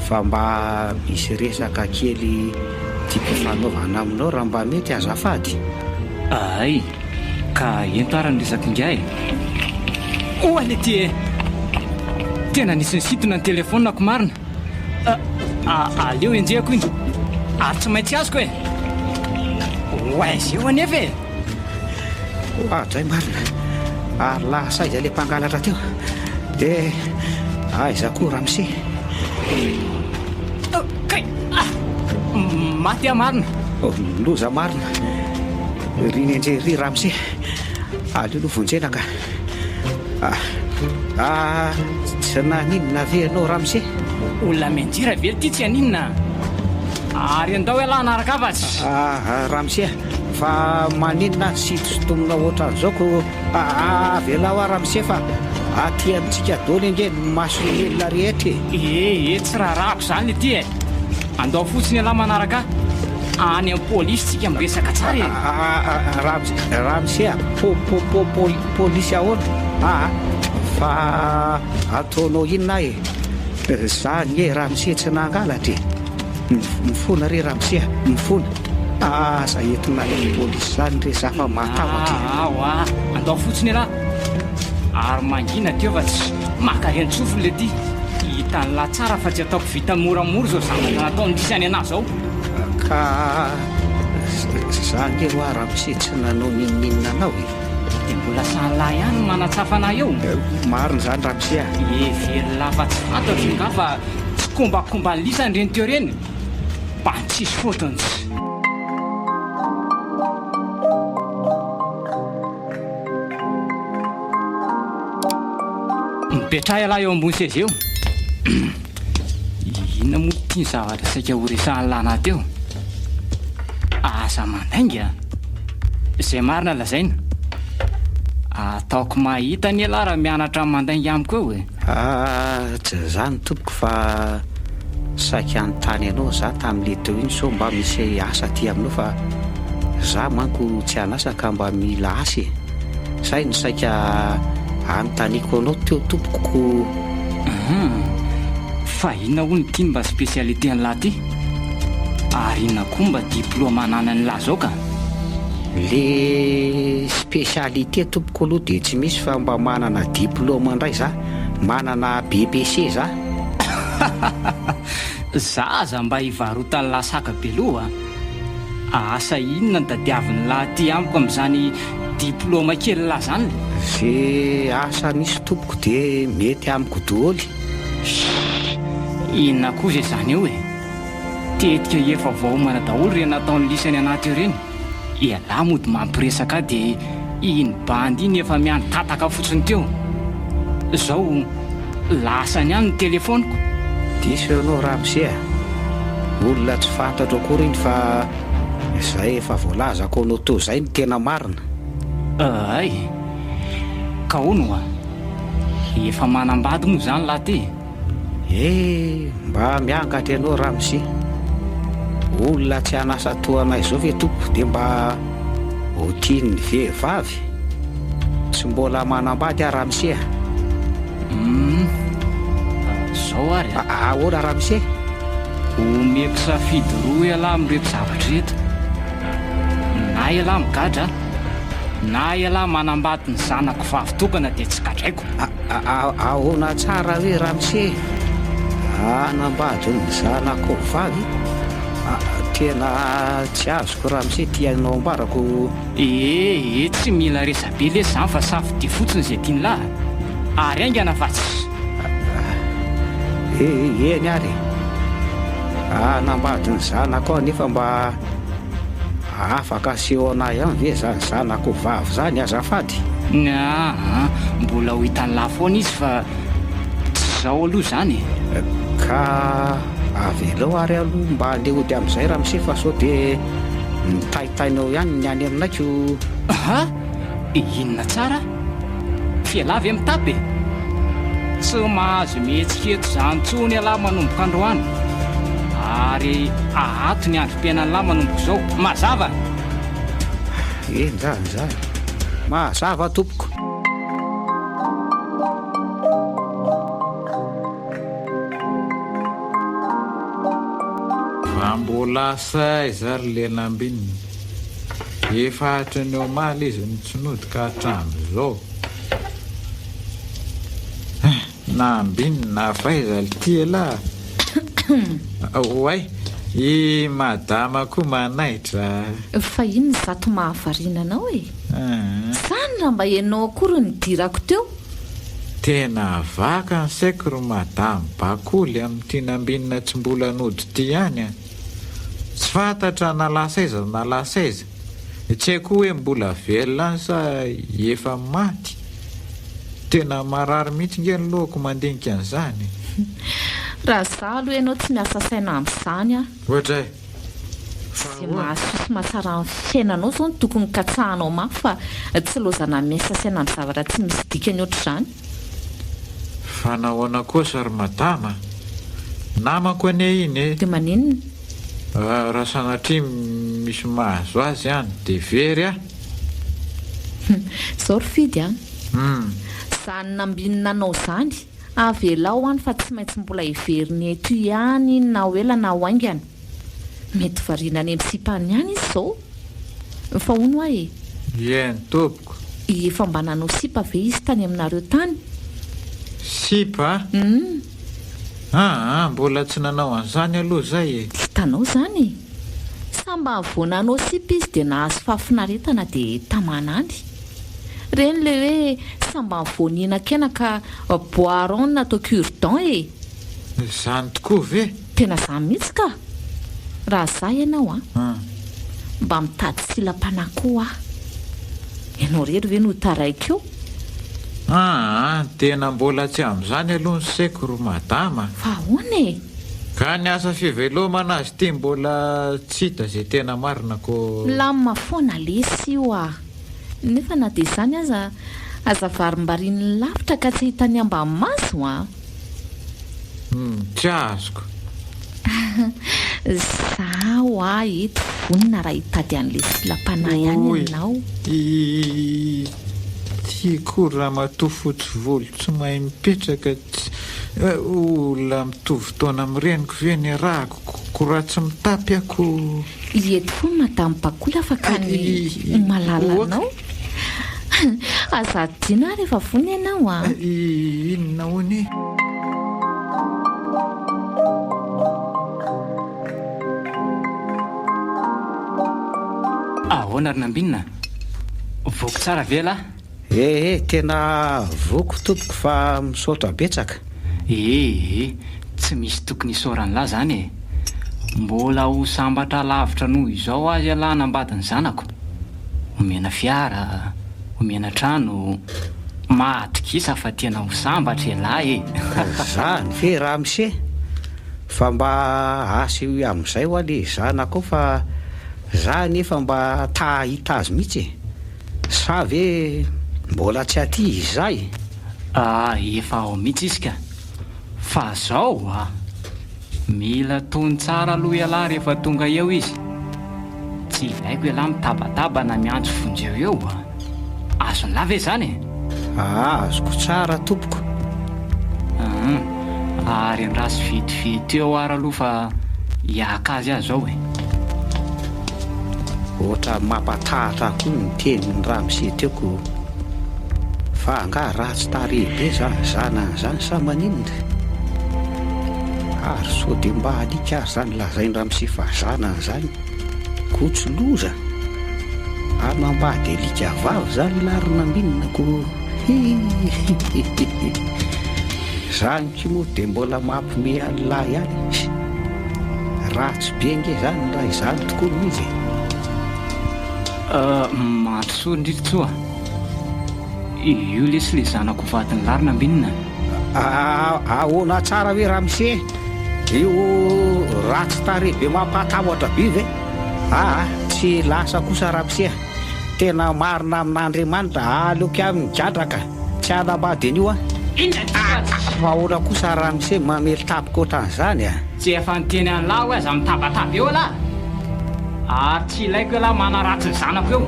Speaker 3: fa mba misy resaka kely tiako hifanaovana aminao raha mba mety azafady.
Speaker 4: Ahay! Ka ento ary ny resako ingahy e! Oa le ty e! Tena nisy nisintona ny telephone-ko marina! Aleo enjehako iny ary tsy maintsy azoko e! Ho aiza eo anefa e!
Speaker 3: Oadray marina! Ary lasa aiza ilay mpangalatra teo? Dia aiza koa ramose?
Speaker 4: Kay! Ah! Maty aho marina!
Speaker 3: Loza marina! Ry nenjery ry ramose! Aleo aloha vonjena ka! Ah, tsy naninona ve ianao ramose?
Speaker 4: Olona mianjera ve ity tsy haninona? Ary andao ialahy hanaraka ahy fa tsy.
Speaker 3: Ah, ramose a, fa maninona aho sintosintominao ohatran'izao ko? Avelao aho ramose fa aty amintsika daholo ange ny mason'ny olona rehetra e.
Speaker 4: Eh, eh, tsy raharahako izany ity e. Andao fotsiny ialahy manaraka ahy. Any amin'ny polisy tsika miresaka tsara e.
Speaker 3: Ramose, ramose a, po, po, po, po, polisy ahoana? Aa, fa ataonao inona aho e? Za anie ramose tsy nangalatra e. Mifona re ramose a, mifona. Aza entina any amin'ny polisy zany re za fa matahotra e.
Speaker 4: Aa, oa, andao fotsiny ialahy. Ary mangina teo fa tsy maka ren-tsofiny le ty. Hitan'lah tsara fa tsy ataoko vita moramora izao zavatra nataon'lisany anah zao.
Speaker 3: Ka za nge hoa ramose tsy nanao n'inon'inona anao e.
Speaker 4: Dia mbola sahin'lah ihany ny manatsafa anah eo.
Speaker 3: Marina izany ramose a.
Speaker 4: Heverin'lah fa tsy fantatro ingahy fa tsikombakomban'lisany ireny teo ireny. Mba tsisy fotony tsy. Mipetraha ialahy eo ambony seza eo. Inona moa ity ny zavatra saika ho resahan'i Lana teo? Aza mandainga. Izay marina lazaina. Ataoko mahita anie ialahy raha mianatra mandainga amiko eo e.
Speaker 3: Ah, tsy izany tompoko fa saika hanontany anao za tamin'le teo iny sao mba misy asa aty aminao fa za manko tsy an'asa ka mba mila asa e. Zay no saika anontaniako anao teo tompoko ko.
Speaker 4: Hum, fa inona hono ity no mba spécialité an'lah ty? Ary inona koa mba diplaoma ananan'lah zao ka?
Speaker 3: Le spécialité tompoko aloha dia tsy misy fa mba manana diplaoma indray za, manana BEPC za.
Speaker 4: Za aza mba hivarotan'lah saka be loha a! Asa inona no tadiavin'lah aty amiko amin'izany diplaoma kelin'lah zany le?
Speaker 3: Ze asa misy tompoko dia mety amiko doholy.
Speaker 4: Shh! Inona koa ze zany eo e? Tetika efa voaomana daholo ireny nataon'ny lisany anaty eo ireny. Ialahy mody mampiresaka ahy dia iny bandy iny efa miantataka fotsiny teo. Zao lasany any ny telefaoniko.
Speaker 3: Diso ianao ramose a! Olona tsy fantatro akory iny fa izay efa voalazako anao teo izay no tena marina.
Speaker 4: Hay! Ka hono hoa? Efa manambady moa izany lahy ty?
Speaker 3: Eh! Mba miangatra ianao ramose. Olona tsy an'asa toa anay izao ve tompoko dia mba ho tian'ny vehivavy? Tsy mbola manambady aho ramose a!
Speaker 4: Humm! Zao ary a!
Speaker 3: Ahoana ramose?
Speaker 4: Omeko safidy roa ialahy amin'ireto zavatra ireto. Na ialahy migadra, na ialahy manambady ny zanako vavy tokana dia tsy gadraiko.
Speaker 3: Ahoana tsara hoe ramose? Hanambady ny zanakao vavy? Tena tsy azoko ramose ty anao ambarako.
Speaker 4: Ee, tsy mila resabe lesy zany fa safidio fotsiny izay tian'lah a! Ary haingana fa tsy.
Speaker 3: Ee, eny ary e! Hanambady ny zanakao anefa mba. Afaka aseho anah ihany ve zany zanako vavy zany azafady?
Speaker 4: Aa mbola ho hitan'lah foana izy fa tsy zao aloha zany e.
Speaker 3: Ka avelao ary aloha mba andeha hody amin'izay ramose fa sao dia mitaintaina eo ihany ny any aminay ko.
Speaker 4: Aha! Inona tsara? F'ialahy ve mitapy e? Tsy mahazo mihetsika eto izany intsony ialahy manomboka androany. Ary ahato ny androm-piainan'lah manomboka izao. Mazava?
Speaker 3: Eny zany zany. Mazava tompoko.
Speaker 2: Fa mbola asa aiza ry Lenambinina? Efa hatry ny omaly izy no tsy nody ka hatramin'izao. Hein, na ambinina na faiza lty elah a! Oay, i madama koa manaitra
Speaker 5: a! Fa inona izato mahavariana anao e? Zany raha mba ianao akory no nidirako teo.
Speaker 2: Tena vaka ny saiko ry madame bakoly amin'ity nambinina tsy mbola nody ity ihany a! Tsy fantatra na lasa aiza na lasa aiza. Tsy haiko hoe mbola velona any sa efa maty. Tena marary mihitsy nge ny lohako mandinika an'izany e.
Speaker 5: Raha za aloha ianao tsy miasa saina amin'izany an.
Speaker 2: Oadray! Fa
Speaker 5: Izay
Speaker 2: ahoana?
Speaker 5: mahasoa sy mahatsara ny fiainanao izao no tokony katsahanao mafy fa tsy laozana miasa saina amin'ny zavatra tsy misy dikany ohatr'izany.
Speaker 2: Fa nahoana kosa ry madama a? Namako anie iny e!
Speaker 5: Dia maninona?
Speaker 2: Raha sanatria misy mahazo azy any dia very aho.
Speaker 5: Izao ry Fidy a! Izany nambinina anao izany, avelao any fa tsy maintsy mbola heveriny eto ihany iny na ho ela na ho haingana. Mety variana any amin'ny sipany any izy izao. Fa hono hoa e!
Speaker 2: Eny tompoko.
Speaker 5: Efa mba nanao sipa ve izy tany aminareo tany?
Speaker 2: Sipa?
Speaker 5: Hum.
Speaker 2: Aa, mbola tsy nanao an'izany aloha izay e!
Speaker 5: Hitanao izany e! Sa mba vao nanao sipa izy dia nahazo fahafinaretana dia tamana any? Ireny ilay hoe sambany vao nihinan-kena ka bois rond no natao cure-dent e!
Speaker 2: Izany tokoa ve?
Speaker 5: Tena izany mihitsy ka! Raha za ianao an! Mba mitady silam-panahy koa aho. Ianao irery ve no taraiky eo?
Speaker 2: Aa, tena mbola tsy amin'izany aloha ny saiko ry madama a!
Speaker 5: Fa ahoana e?
Speaker 2: Ka ny asa fivelomana azy ity mbola tsy hita izay tena marina ko.
Speaker 5: Milamina foana lesy io a! Nefa na dia izany aza, aza varimbarian'ny lavitra ka tsy hita ny ambany maso a!
Speaker 2: Humm, tsy azoko.
Speaker 5: Za hoa eto vonona raha hitady an'ilay silam-panahy any
Speaker 2: Oy,
Speaker 5: ianao.
Speaker 2: ity koa ramatoa fotsy volo tsy mahay mipetraka, tsy, olona mitovy taona amin'ny reniko ve ny arahako? Ko raha tsy mitapy aho ko.
Speaker 5: Eto foana Madame Bakoly afaka ny malala anao. Aza adino aho rehefa vonona ianao a.
Speaker 2: Inona hono e?
Speaker 4: Ahoana ry Nambinina? Voky tsara ve ialahy?
Speaker 3: Ee, tena voky tompoko fa misaotra betsaka.
Speaker 4: Ee, tsy misy tokony hisaoran'lah zany e! Mbola ho sambatra lavitra noho izao aza ialahy hanambady ny zanako. Omena fiara, omena trano, mahatokisa fa tena ho sambatra ialahy e!
Speaker 3: Zany ve ramose? Fa mba asehoy amin'izay hoa le zanakao fa za anefa mba ta hahita azy mihitsy e! Sa ve mbola tsy aty izay?
Speaker 4: Ah efa ao mihitsy izy ka! Fa zao a! Mila tony tsara aloha ialahy rehefa tonga eo izy. Tsy ilaiko ialahy mitabataba na miantso vonjeo eo a! Azon'lah ve izany e?
Speaker 3: Azoko tsara tompoko.
Speaker 4: Hum, ary andraso vetivety eo ary aloha fa hiaka azy aho izao e.
Speaker 3: Ohatran'ny mampatahatra ahy koa ny tenin'i ramose teo ko. Fa angaha ratsy tarehy be zany zanany zany sa maninona? Ary sao dia mba alika ary zany lazain-dramose fa zanany zany ko tsy loza? Hanambady alika vavy zany ialahy ry Nambinina ko hihihihihi. Zany ko moa dia mbola mampime an'ilahy ihany. Ratsy be ange zany raha izany tokoa no izy e.
Speaker 4: Mandrosoa ndry ry Tsoa. Io lesy le zanako vadin'i ry Nambinina.
Speaker 3: Ahoana tsara ve ramose? Io ratsy tarehy be mampatahotra be ve? Aa tsy lasa kosa ramose a! Tena marina amin'Andriamanitra aleoko ihany migadra ka! Tsy hanambady an'io aho.
Speaker 4: Inona ty fa tsy.
Speaker 3: Fa ahoana kosa ramose mamely tampoka ohatran'izany a!
Speaker 4: Tsy efa niteny an'lah hoe aza mitabataba eo elah! Ary tsy ilaiko elah manaratsy ny zanako eo!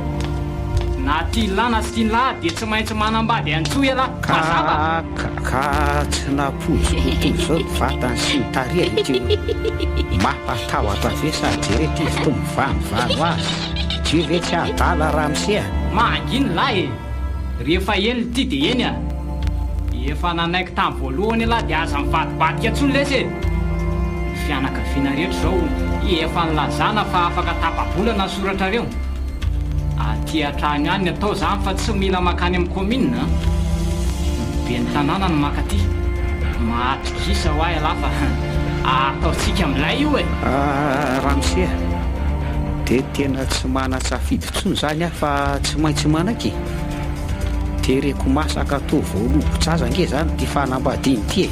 Speaker 4: Na tian'lah na tsy tian'lah dia tsy maintsy manambady an'i Tsoa elah! Mazava?
Speaker 3: Ka ka tsy nampoiziko toy izao ny vatany sy ny tarehiny ity mampatahotra be sady jereo ity izy toa mivanovano azy io ve tsy adala ramose a!
Speaker 4: Mangina lah e! Rehefa eny lty dia eny a! Efa nanaiky tamin'ny voalohany ialahy dia aza mivadibadika intsony lesy e! Ny fianakaviana rehetra izao efa nilazana fa afaka tapa-bolana ny soratrareo. Aty an-trano ihany ny atao izany fa tsy mila mankany amin'ny kaominina an! Ny ben'ny tanàna no maka aty. Mahatokisa hoa ialahy fa ataontsika milay io e!
Speaker 3: Ramose a! Dia tena tsy manan-tsafidy intsony izany aho fa tsy maintsy manaiky e! Tereko masaka toa voalobo-jaza ange izany ity fanambadiana ity e!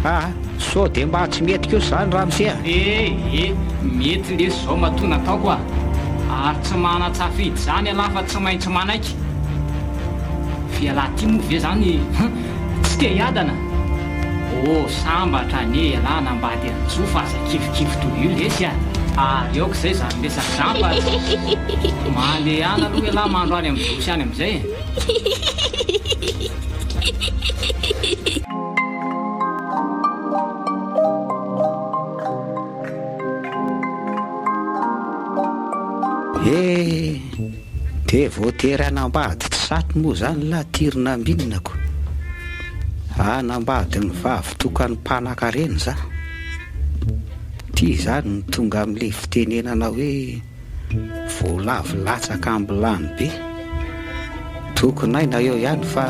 Speaker 3: Aa! Sao dia mba tsy mety kosa izany ramose a!
Speaker 4: E e! Mety lesy izao matoa nataoko a! Ary tsy manan-tsafidy izany ialahy fa tsy maintsy manaiky! F'ialahy ity moa ve izany tsy te hiadana? Oh sambatra anie ialahy hanambady an'i Jo fa aza kivikivy toy io lesy a! Ary aoka izay izany resaka izany fa mandehana aloha ialahy mandro any amin'ny douche any amin'izay e!
Speaker 3: Eh! Dia voatery hanambady tsy saty moa izany lahy ty ry Nambinina ko! Hanambady ny vavy tokan'ny mpanakarena za! Ty izany no tonga amin'ilay fitenenana hoe voalavo latsaka am-bilany be. Tokin'aina eo ihany fa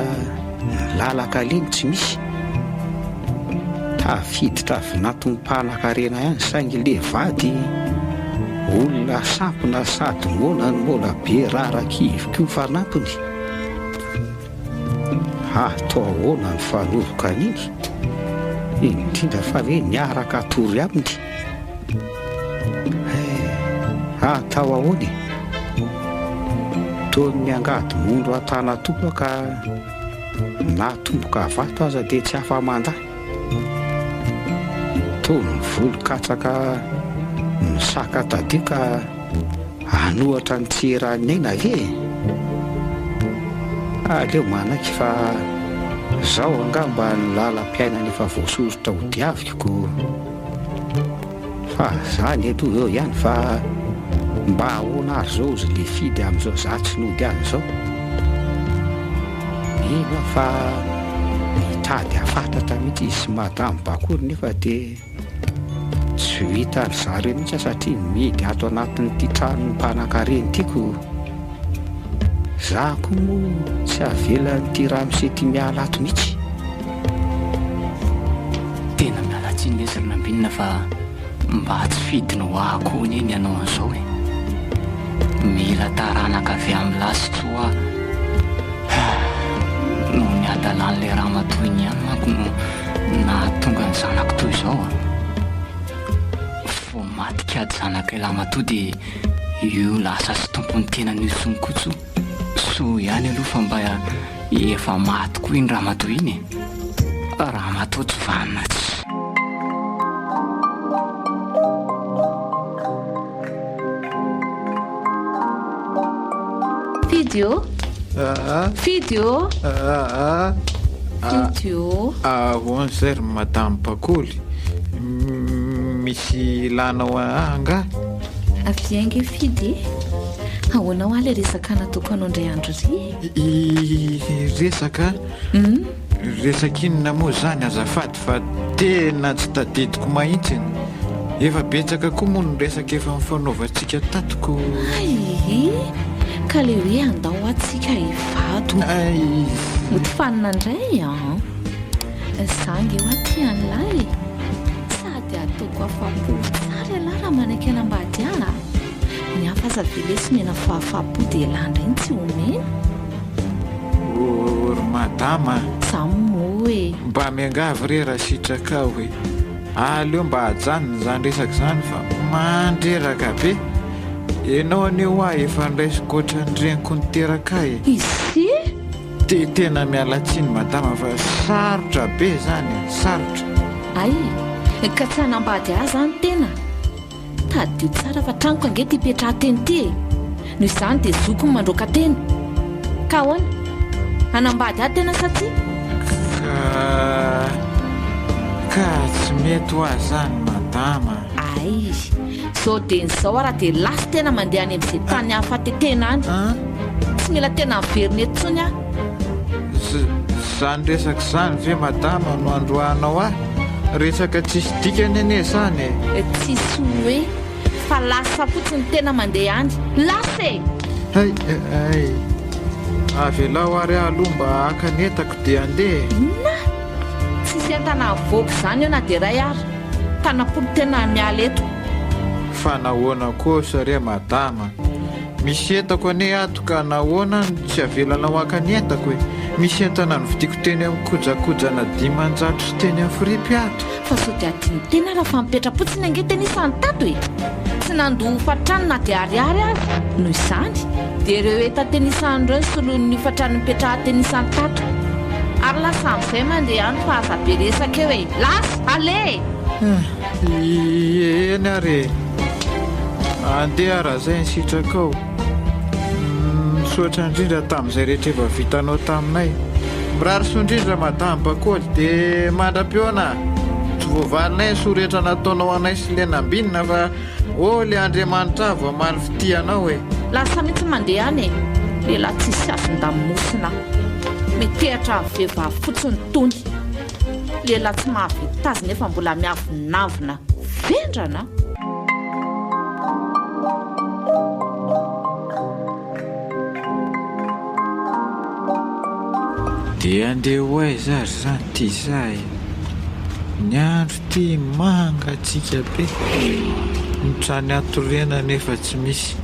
Speaker 3: ny lalan-kaleha no tsy misy. Tafiditra vinanton'ny mpanakarena ihany saingy le vady olona sampona sady moana no mbola be rarak'ivy koa fanampiny. Hatao ahoana ny fanoroka an'iny? Indrindra fa hoe niaraka hatory aminy. Eh, hatao ahoana e? Toy ny angady mondro an-tanatopa ka na tomboka vato aza dia tsy afa-mandà. Toy ny voly katsaka misaka tadio ka Hanohatra ny tsy eran'ny aina ve e? Aleo manaiky fa zao angamba ny lalam-piainana efa voasoritra ho diaviko ko. Fa za nge aloha eo ihany fa mba ahoana ary zao ozy le fidy amizao za tsy nody any zao? Mino aho fa mitady hafatratra mihitsy izy sy madame Bakory nefa de tsy ho hitan-dry zareo mihitsy aho satria mihidy ato anatin'ity tranon'ny mpanankarena ity ko. Za koa moa tsy avelan'ity ramose ity miala ato mihitsy.
Speaker 4: Tena miala tsiny lesy ry Nambinina fa mba tsy fidiny ho ahy koa anie ny hanao an'izao e. Mila taranaka avy amin'ny lahy sy tsy ho ahy. Noho ny hadalan'ilay ramatoa iny ihany manko no nahatonga ny zanako toy izao a. Vao maty kiady zanak'ilay lamatoa dia io lasa sy tompon'ny tenany io intsony koa tso. Soa ihany aloha fa mba efa maty koa iny ramatoa iny e. Ramatoa tsy vanona tsy.
Speaker 5: Fidy ô! Fidy ô! Fidy ô!
Speaker 2: Ahoana izay ry madame Bakoly? Misy ilanao ahy angaha?
Speaker 5: Avia ange Fidy e! Ahoana hoa ilay resaka nataoko anao indray andro ry
Speaker 2: e? Resaka? Resaka inona moa izany azafady fa tena tsy tadidiko mahitsiny. Efa betsaka koa moa ny resaka efa nifanaovantsika tato ko.
Speaker 5: Hay! Ka le hoe andao hoa tsika hivady.
Speaker 2: Hay!
Speaker 5: Mody fanina indray an! Za ange hoa tia an'lah e! Sady ataoko afa-po tsara ialahy raha manaiky hanambady ahy a! Ny hafa aza ve lesy omena fahafaha-po dia ialahy indray no tsy omena?
Speaker 2: O ry madama a!
Speaker 5: Za moa e!
Speaker 2: Mba miangavy re raha sitrakao e! Aleo mba ajanona izany resaka izany fa mandreraka be! Ianao anie hoa efa niraisiko ohatran'ny reniko niteraka ahy e!
Speaker 5: Ise?
Speaker 2: Te tena miala tsiny madama fa sarotra be izany e! Sarotra!
Speaker 5: Hay! Ka tsy hanambady ahy izany tena? Tadidio tsara fa tranoko ange ity ipetrahan-teny ity e! Noho izany dia zoko ny mandroaka tena. Ka ahoana? Hanambady ahy tena sa tsia?
Speaker 2: Ka. Ka tsy mety ho ahy izany madama a!
Speaker 5: Hay! Izao dieny izao ara dia lasa tena mandeha any amin'izay tany hahafatetena any. Tsy mila tena miverina eto intsony aho.
Speaker 2: Izany resaka izany ve madama no androahanao ahy? Resaka tsisy dikany anie izany e!
Speaker 5: Tsisy hoe fa lasa fotsiny tena mandeha any. Lasa e!
Speaker 2: Hay hay! Avelao ary aho aloha mba haka ny entako dia handeha e!
Speaker 5: Inona? Tsisy entana havoaka izany eo na dia iray ary. Tanam-polo tena miala eto.
Speaker 2: Fa nahoana kosa re madama? Misy entako anie ato ka nahoana no tsy avelanao haka ny entako e? Misy entana novidiako teny amin'ny kojakojana 500 sy teny amin'ny fripy ato.
Speaker 5: Fa sao dia adino tena raha fa mipetra-potsiny ange tena isan'ny tato e! Tsy nandoa hofantrano na dia ariary aza. Noho izany, dia ireo entan-tenisany ireo no soloin'ny hofantrano nipetrahan-tenisany tato. Ary lasa amin'izay mandeha any fa aza be resaka eo e! Lasa! Allez!
Speaker 2: Eny ary e! Andeha raha izay ny sitrakao. Misaotra indrindra tamin'izay rehetra efa vitanao taminay. Mirary soa indrindra Madame Bakoly dia mandra-pihaona. Tsy voavalinay ny soa rehetra nataonao anay sy le Nambinina fa oh le Andriamanitra avo hamaly fitia anao e!
Speaker 5: Lasa mihitsy mandeha any e! Lehilahy tsisy hazon-damosina. Metehatra amin'ny vehivavy fotsiny tony. Lehilahy tsy mahavita azy nefa mbola miavonavona. Vendrana!
Speaker 2: Dia andeha ho aiza ary izany ity za e? Ny andro ity mangatsiaka be, ny trano hatoriana anefa tsy misy.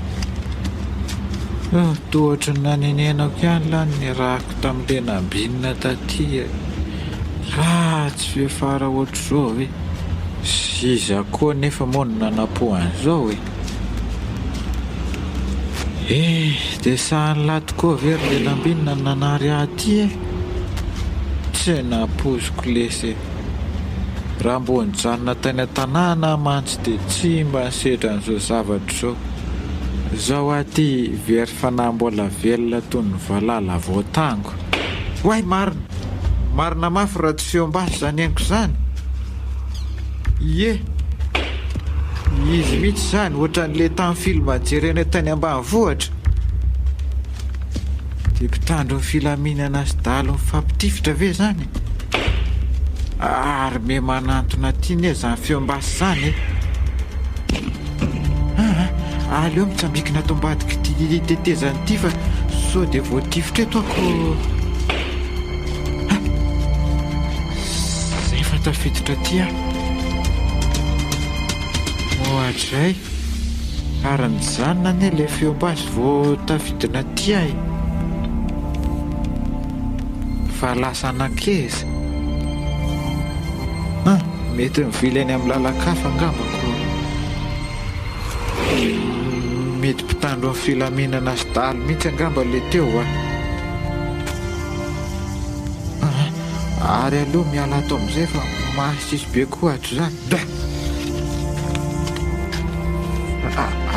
Speaker 2: Oh, toa ohatry ny nanenenako ihany lany niarahako tamin'ilay nambinina taty e. Ratsy fiafara ohatr'izao ve? Iza koa anefa moa no nanampo an'izao e? Eh, dia sahan'lah tokoa ve ry lelambinina no nanary ahy aty e? Tsy nampoiziko lesy e! Raha mbo nijanona tany an-tanàna aho mantsy dia tsy mba nisedra an'izao zavatra izao. Izao aho ity very fanahy mbola velona toy ny valala voatango. Oay marina! Marina mafy raha tsy feom-basy izany henoko izany! Ie! Izy mihitsy izany, ohatran'ilay tamin'ny film jerenay tany ambanivohitra. Dia mpitandro ny filaminana sy dahalo mifampitifitra ve izany? Ary me manantona aty anie izany feom-basy izany e! Aa, aleo mitsambikina ato ambadik'ity tetezana ity fa sao dia voatifitra eto aho ko. Ah! Zay fa tafiditra aty aho. Ohatrizay. Ary nijanona anie ilay feom-basy vao tafidina aty aho e. Fa lasa nankaiza? Ah, mety mivily any amin'ny lalan-kafa angamba ko. Mety mpitandro ny filaminana sy dahalo mihitsy angamba ilay teo a. Ary aleo miala ato amin'izay fa masiso be koa ato izany. Bah!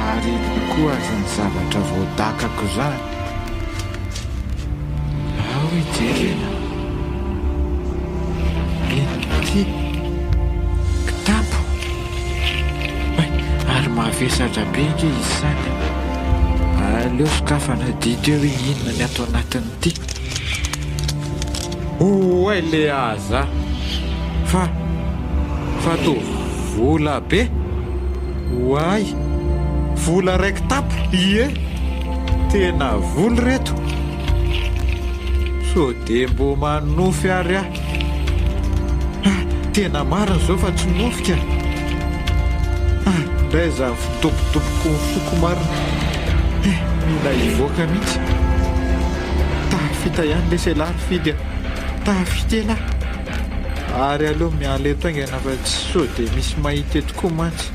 Speaker 2: Ary inona koa aza ny zavatra voadakako izany? Ao hijerena. Inona ity? Kitapo. Hay, ary mavesatra be ange izy izany a. Aleo sokafana dity eo hoe inona ny ato anatin'ity. Oay le aza fa fa to vola be. Oay, vola ray kitapo, ie, tena vola ireto. Sao dia mbô manonofy ary aho. Ah, tena marina izao fa tsy nofy ka. Ah, ndray izany fidobodoboky ny foko marina. Eh, mila hivoaka mihitsy. Tafita ihany lesy elah ry Fidy a. Tafita elah. Ary aleo miala eto haingana fa tsy sao dia misy mahita eto koa mantsy.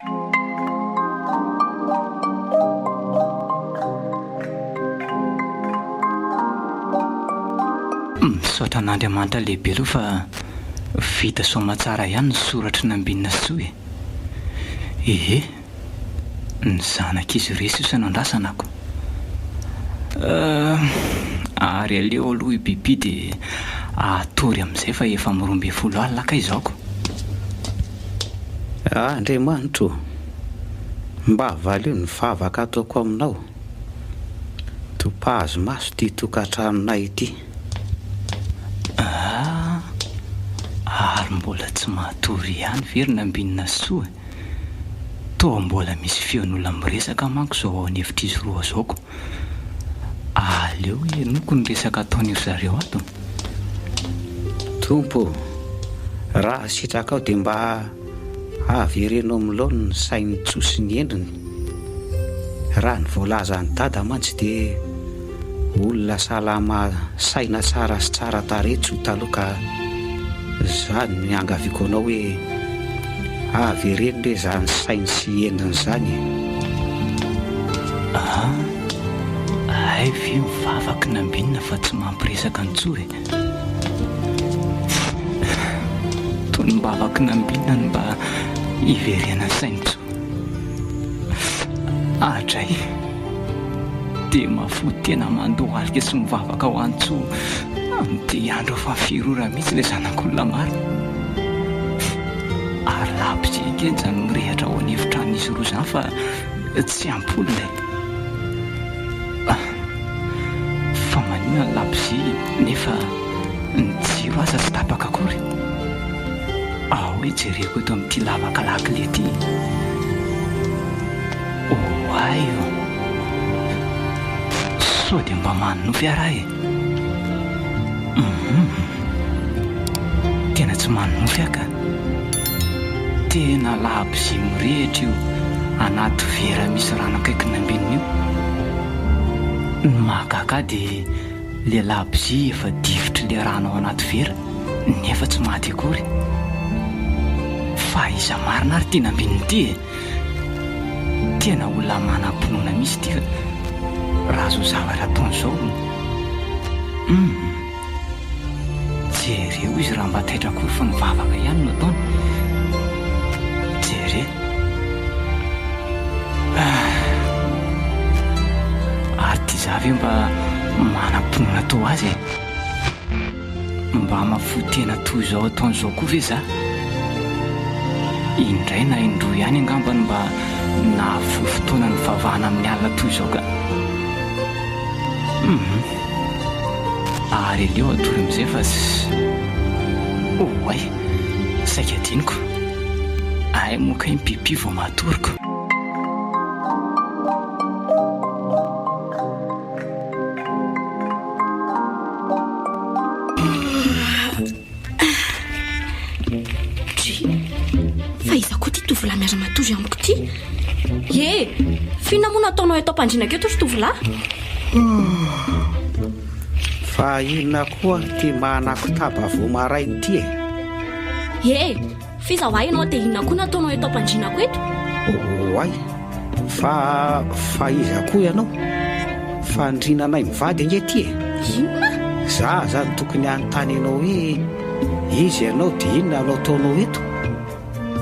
Speaker 4: Misaotra an'Andriamanitra lehibe aloha fa vita soamatsara ihany ny soratry Nambinina sy Soa e! Ehe! Ny zanak'izy ireo sisa no andrasana ko! Euh! Ary aleo aloha i Bibi dia hatory amin'izay fa efa amin'ny 12 alina kay izao ko!
Speaker 3: Andriamanitro ô! Mba valio ny vavaka ataoko aminao. Topazo maso ity tokantranonay ity.
Speaker 4: Ah! Ary mbola tsy matory ihany ve ry Nambinina sy Soa e? Toa mbola misy feon'olona miresaka manko izao ao an'efitr'izy roa izao ko. Aleo henoiko ny resaka ataon'iry zareo ato.
Speaker 3: Tompo ô! Raha sitrakao dia mba avereno amin'ny laoniny ny sain'i Tsoa sy ny endriny. Raha ny voalazan'i Dada mantsy dia olona salama saina tsara sy tsara tarehy Tsoa taloha ka izany no iangaviako anao hoe avereno re izany sainy sy endriny izany e!
Speaker 4: An! Hay ve mivavaka nambinina fa tsy mampiresaka an'i Tsoa e! Tonom-bavaka nambinina ny mba hiverenan'ny sain'i Tsoa. Adray! Dia mahafoy tena mandohalika sy mivavaka ho an'i Tsoa amin'ity andro efa firy ora mihitsy ilay zanak'olona marina. Ary labozia ange izany mirehitra ao an'efitranon'izy roa izany fa tsy ampy olona e! Fa maninona ny labozia nefa ny jiro aza tsy tapaka akory? Ao hoe jereko eto amin'ity lavaka lakile ity. Oay ô! Sao dia mba manonofy aho raha e? Hum! Tena tsy manonofy aho ka. Tena labozia mirehitra io anaty vera misy rano akaikin'ny ambinina io. Ny mahagaga ahy dia ilay labozia efa difotr'ilay rano ao anaty vera nefa tsy maty akory. Fa iza marina ary ity nambinina ity e? Tena olona manam-pinoana mihitsy ity fa raha izao zavatra ataony izao. Hum! Jereo izy raha mba taitra akory fa mivavaka ihany no ataony. Jereo. Ah. Ary ity za ve mba manam-pinoana toa azy e? Mba mahafoy tena toy izao ataony izao koa ve za? Indray na indroa ihany angamba no mba nahafoy fotoana nivavahana amin'ny alina toy izao ka. Hum. Ary aleo hatory amin'izay fa tsy. Oay! Saika adinoko. Hay moa kay mipipi vao matory ko.
Speaker 1: Dry, fa iza koa ity tovolahy miara-matory amiko ity? Ye, f'inona moa no ataonao eto am-pandriana eto ry tovolahy?
Speaker 3: Fa inona koa ity manakotaba vao maraina ity e?
Speaker 1: Ye, F'iza hoa ianao dia inona koa no ataonao eto am-pandrianako eto?
Speaker 3: Oay, fa fa iza koa ianao? Fandriananay mivady ange ity e!
Speaker 1: Inona?
Speaker 3: Za aza no tokony hanontany anao hoe iza ianao dia inona no ataonao eto?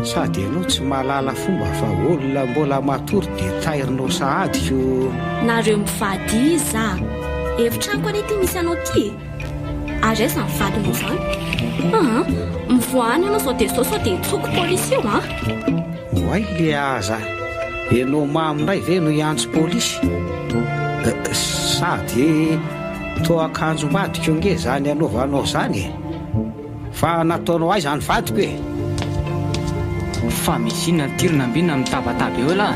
Speaker 3: Sady ianao tsy mahalala fomba fa olona mbola matory dia tairinao sahady ko.
Speaker 1: Nareo mivady iza? Efitranoko anie ity misy anao ity e! Ary aiza ny vadinao izany? Aa, mivoaha any ianao sao dia izao sao dia hitsoko polisy eo an!
Speaker 3: Oay le aza, ianao mamo indray ve no hiantso polisy? Sady toa akanjom-badiko ange izany anaovanao izany e! Fa nataonao aiza ny vadiko e?
Speaker 4: Fa misy inona ity ry Nambinina mitabataba eo elah?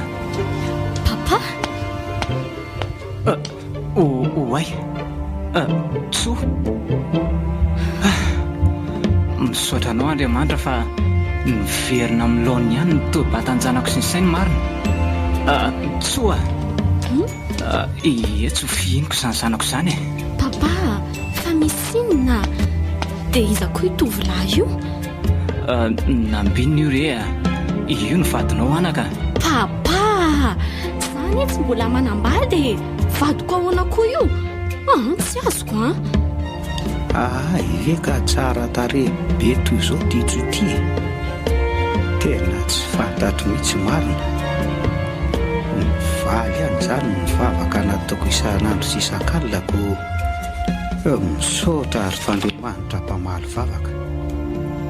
Speaker 1: Papa?
Speaker 4: Oay! Tsoa! Misaotra anao Andriamanitra fa niverina amin'ny laoniny ihany ny toe-batan-janako sy ny sainy marina. Tsoa! Ie, tsy ho fihiniko izany zanako izany e!
Speaker 1: Papa, fa misy inona? Dia iza koa io tovolahy io?
Speaker 4: Nambinina io re a! Io no vadinao anaka!
Speaker 1: Papa! Za anie tsy mbola manambady e! Vadiko ahoana koa io? An, tsy azoko an!
Speaker 3: Ahay ve ka tsara tarehy be toy izao ity Tso ity e! Tena tsy fantatro mihitsy marina. Mivaly ihany izany ny vavaka nataoko isan'andro sy isak'alina ko misaotra ry Fandriamanitra mpamaly vavaka.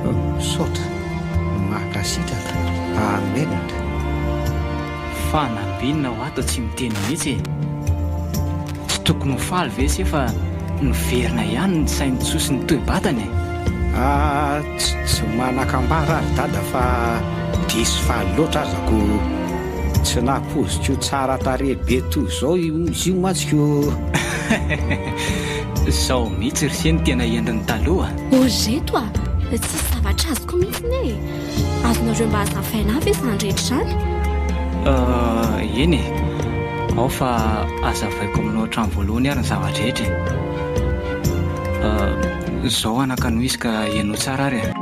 Speaker 3: Misaotra. Mankasitraka. Amen.
Speaker 4: Fa nambinina ho ato tsy miteny mihitsy e! Tsy tokony ho faly ve se fa niverina ihany ny sain'i Tsoa sy ny toe-batany e?
Speaker 3: Ah, tsy tsy manan-kambara ary dada fa diso faly loatra aza ko tsy nampoiziko tsara tarehy be toy izao izy io mantsy ko.
Speaker 4: Izao mihitsy ry se no tena endriny taloha.
Speaker 1: Ô ry reto a! Tsisy zavatra azoko mihitsy anie e! Azonareo mba hazavaina ahy ve izany rehetra izany?
Speaker 4: Euh, eny e! Ao fa hazavaiko aminao hatramin'ny voalohany ary ny zava-drehetra e! Euh, izao anaka no izy ka henoy tsara ary e!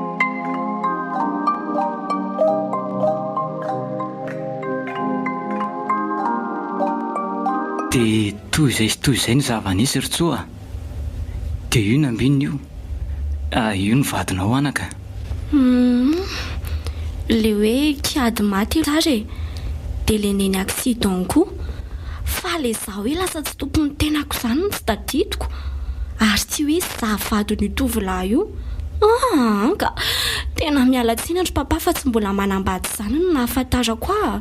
Speaker 4: Dia toy izay sy toy izay ny zava-nisy ry Tsoa a! Dia io nambinina io, io ny vadinao anaka.
Speaker 1: Humm, le hoe kiady maty tsara e, de le neny accident koa, fa le za hoe lasa tsy tompon'ny tenako zany no tsy tadidiko, ary tsy hoe za vadin'io tovolahy io, aa ka, tena miala tsiny ry papa fa tsy mbola manambady zany no nahafantarako ahy.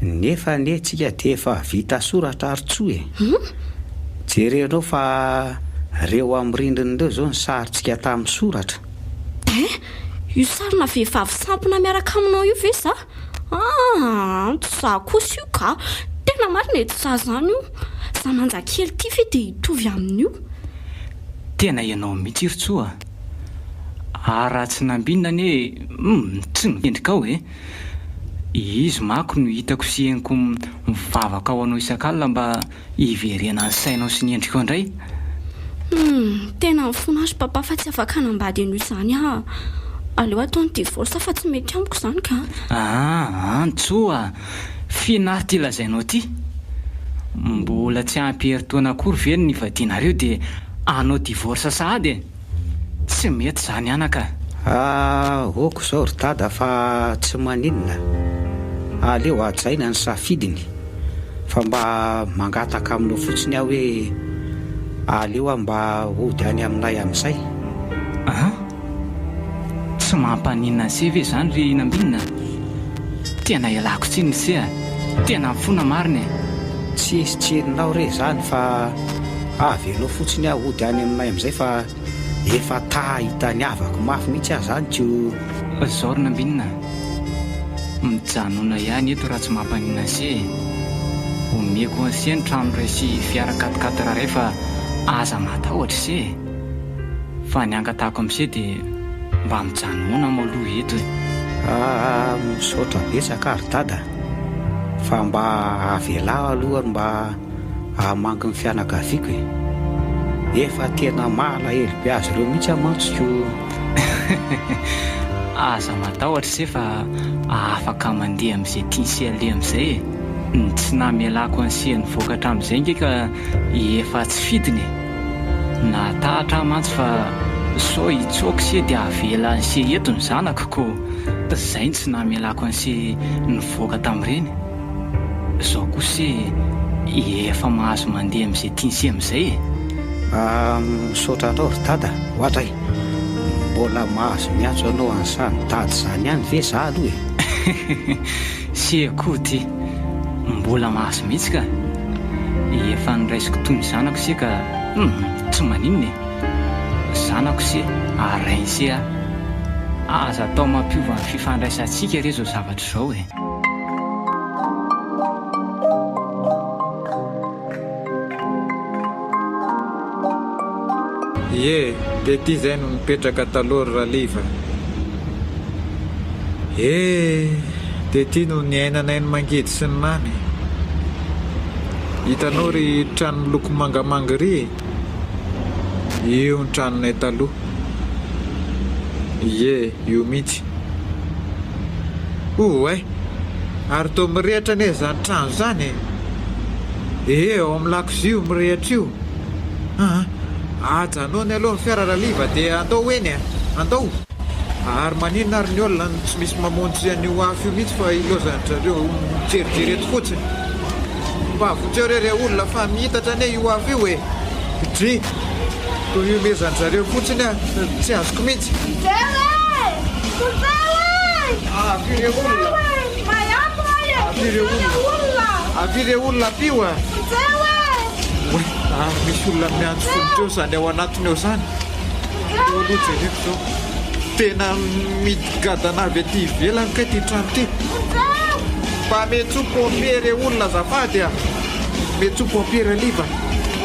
Speaker 3: Nefa anie tsika dia efa vita soratra ry Tsoa e!
Speaker 1: Humm.
Speaker 3: Jerenao fa reo amin'ny rindrina ireo izao ny sarintsika tamin'ny soratra.
Speaker 1: Hein! Io sarina vehivavy sampona miaraka aminao io ve za? Aa! Tsy za kosa io ka! Tena marina e, tsy za zany io! Za manja kely ity ve dia hitovy amin'io?
Speaker 4: Tena ianao mihitsy ry Tsoa a! Ary raha tsy nambinina anie, humm, tsy ny endrikao e! Izy manko no hitako sy henoko mivavaka ho anao isak'alina mba Hiverenan'ny sainao sy ny endrikao indray.
Speaker 1: Humm, tena mifona ry papa fa tsy afaka hanambady an'io izany aho. Aleo atao ny divorce fa tsy mety amiko izany ka.
Speaker 4: Aa, Antso a! F'inona ary ity lazainao ity? Mbola tsy ampy herintaona akory ve ny nivadianareo dia hanao divorce sahady e? Tsy mety izany anaka
Speaker 3: a! Ok izao ry dada fa tsy maninona, aleo hajaina ny safidiny fa mba mangataka aminao fotsiny aho hoe aleo aho mba hody any aminay amin'izay.
Speaker 4: An! Tsy mampaninona an'se ve izany ry Nambinina? Tena ialako tsiny ry se a! Tena mifona marina e!
Speaker 3: Tsisy tsininao re izany fa avelao fotsiny aho hody any aminay amin'izay fa efa ta hahita ny havako mafy mihitsy aho izany ko.
Speaker 4: Zao ry Nambinina a! Mijanona ihany eto raha tsy mampaninona an'se e! Omeko an'se ny trano iray sy fiara quatre-quatre iray fa aza matahotra se e! Fa ny angatahako amin'se dia mba mijanona mo aloha eto e!
Speaker 3: Aa misaotra betsaka ary dada fa mba avelao aloha ary mba hamangy ny fianakaviako e! Efa tena malahelo be azy ireo mihitsy aho mantsy ko.
Speaker 4: Aza matahotra se fa afaka mandeha amin'izay tian'se aleha amin'izay e! Ny tsy namelako an'se nivoaka hatramin'izay nge ka efa tsy fidiny e! Natahotra aho mantsy fa sao hitsoaka se dia avela an'se eto ny zanako ko zay no tsy namelako an'se nivoaka tamin'ireny. Zao kosa se efa mahazo mandeha amin'izay tian'se amin'izay e!
Speaker 3: Ah, misaotra anao ry dada, oadray, mbola mahazo miantso anao an'izany dada izany ihany ve za aloha
Speaker 4: e? Se koa ty, mbola mahazo mihitsy ka! Efa noraisiko toy ny zanako se ka hum, tsy maninona e! Zanako se ary rainy se aho. Aza atao mampiova ny fifandraisantsika re izao zavatra izao e!
Speaker 2: Ie, tety izay no nipetraka taloha ry Raliva. E! Tety no niainanay ny mangidy sy ny mamy. Hitanao ry trano miloko mangamanga ry e? Io ny tranonay taloha. Ie, io mihitsy. Oay! Ary toa mirehitra anie izany trano izany e! Ee, ao amin'ny lakozia io mirehitra io. Aa! Ajanony aloha ny fiara Raliva dia andao ho eny e! Andao! Ary maninona ary ny olona no tsy misy mamonjy an'io afo io mihitsy fa ilaozan-dry zareo mijerijery eto fotsiny? Mba vonjeo re re olona fa mihitatra anie io afo io e! Dry! Toa ihomezan-dry zareo fotsiny aho, tsy azoko mihitsy.
Speaker 6: Vonjeo e! Vonjeo e!
Speaker 2: Avia re olona!
Speaker 6: May afo aho e!
Speaker 2: Avia re olona! Avia re olona ampio a!
Speaker 6: Vonjeo e!
Speaker 2: Oay! Ary misy olona miantso vonjeo izany ao anatiny ao izany. Aleo aloha jereko izao. Tena migadana avy aty ivelany kay ity trano ity. Mba miantsoa pompier re olona azafady a! Miantsoa pompier Raliva.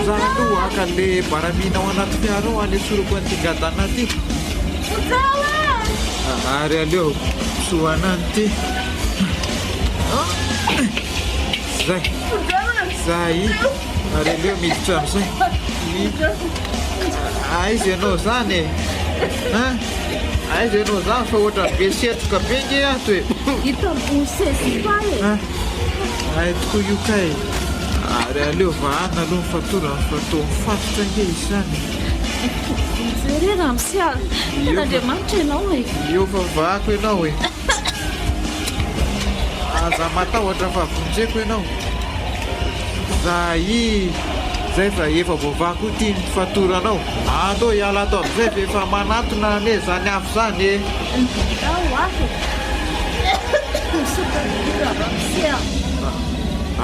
Speaker 2: Za aloha haka an'le baramina ao anaty fiara ao hanesorako an'ity gadana ity. Ary aleo tsohana an'ity. Zay. Zay. Ary aleo miditra amin'izay. Aiza ianao izany e? Hein? Aiza ianao izany fa ohatran'ny be setroka be nge ato e.
Speaker 6: Hita ambony seza io aho e.
Speaker 2: Hay tokoa io kay. Ary aleo vahana aloha ny fatorana fa toa mifatotra ange izany e.
Speaker 5: Vonjeo re ramose a! Tena Andriamanitra ianao e!
Speaker 2: Eo fa vahako ianao e! Aza matahotra fa vonjeko ianao. Zay zay fa efa voavaha koa ity ny fatoranao. Andao hiala ato amin'izay fa efa manatona anie izany afo izany e!
Speaker 6: Ndao afo e! Misaotra indrindra ramose a!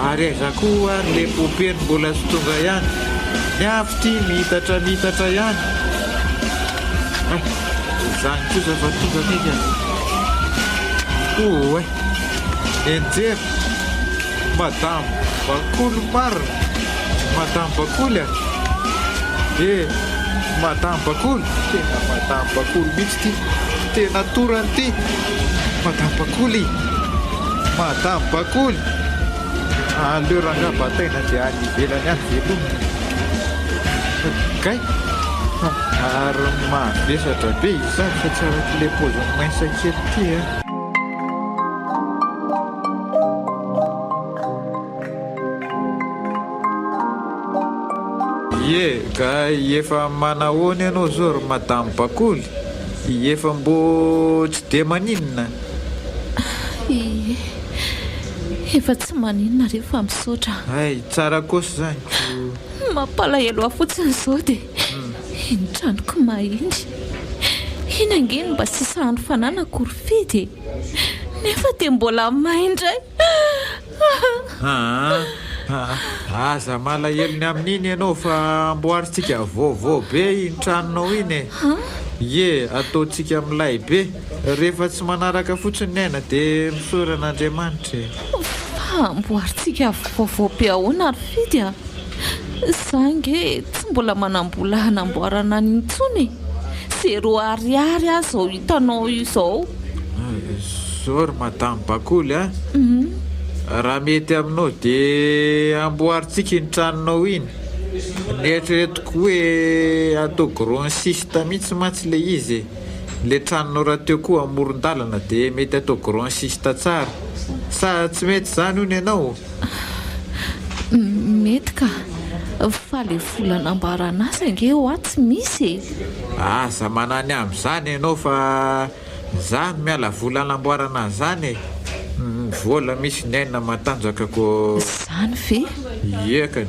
Speaker 2: Ary aiza koa ary le pompier no mbola tsy tonga ihany? Ny afo ity miitatra miitatra ihany. Hay, izany kosa fa tonga akaiky a! Oay! Enjero! Madame Bakoly marina! Madame Bakoly a! Eh! Madame Bakoly! Tena Madame Bakoly mihitsy ity! Tena torany ity! Madame Bakoly! Madame Bakoly! Aleo rangahy bataina dia any ivelany any velomina. Kay! Ary mavesatra be izany fa tsy arak'ilay paoziny mince kely ity a! Ie, ka efa manahoana ianao zao ry madame Bakoly? Efa mbô tsy dia maninona?
Speaker 5: Ie, efa tsy maninona re fa misaotra.
Speaker 2: Hay, tsara kosa izany ko.
Speaker 5: Ny mampalahelo ahy fotsiny izao dia iny tranoko may iny. Iny ange no mba sisa hany fananako ry Fidy e! Nefa dia mbola may indray.
Speaker 2: Aa, aza malahelo ny amin'iny ianao fa amboarintsika vaovao be iny tranonao iny e. Ie, ataontsika milay be. Rehefa tsy manaraka fotsiny ny aina dia misaora an'Andriamanitra e.
Speaker 5: Fa amboarintsika vaovao be ahoana ry Fidy a? Za ange tsy mbola manam-bola hanamboarana an'iny intsony e! Zéro ariary aho izao hitanao izao.
Speaker 2: Zao ry madame Bakoly a! Raha mety aminao dia amboarintsika iny tranonao iny. Ny eritreretiko hoe atao grossiste mihitsy mantsy ilay izy e! Ilay tranonao rahateo koa amoron-dalana dia mety atao grossiste tsara. Sa tsy mety izany hono ianao?
Speaker 5: Mety ka! Fa le vola nambarana azy ange hoa tsy misy e!
Speaker 2: Aza manany amin'izany ianao fa za no miala vola hanamboarana an'izany e! Ny vola misy ny aina matanjaka ko.
Speaker 5: Izany ve?
Speaker 2: Ie kany.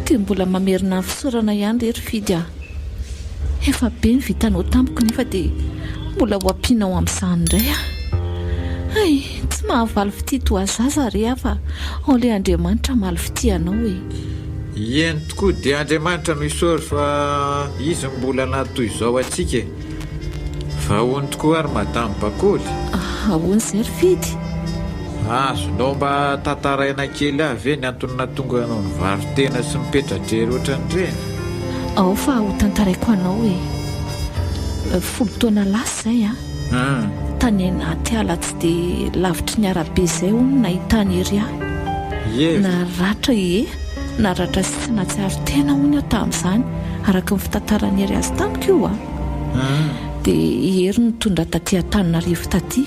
Speaker 5: Dia mbola mamerina ny fisaorana ihany re ry Fidy a! Efa be ny vitanao tamiko nefa dia mbola ho ampianao amin'izany indray aho. Hay, tsy mahavaly fitia toa zaza re aho fa ao ilay Andriamanitra hamaly fitia anao e.
Speaker 2: Eny tokoa dia Andriamanitra no isaory fa Izy no mbola naha toy izao antsika e. Fa ahoany tokoa ary Madame Bakoly?
Speaker 5: Ahoana izay ry Fidy?
Speaker 2: Azonao mba tantaraina kely ahy ve ny antony nahatonga anao nivaro-tena sy mipetra-drery ohatran'ireny?
Speaker 5: Ao fa ho tantaraiko anao e. Folo taona lasa izay an. Tany anaty ala tsy dia lavitry ny arabe izay hono no nahitany ery ahy. Naratra ie, naratra sy tsy nahatsiaro tena hono aho tamin'izany, araka ny fitantaran'i Hery azy tamiko io an. Dia i Hery no nitondra taty Antananarivo taty.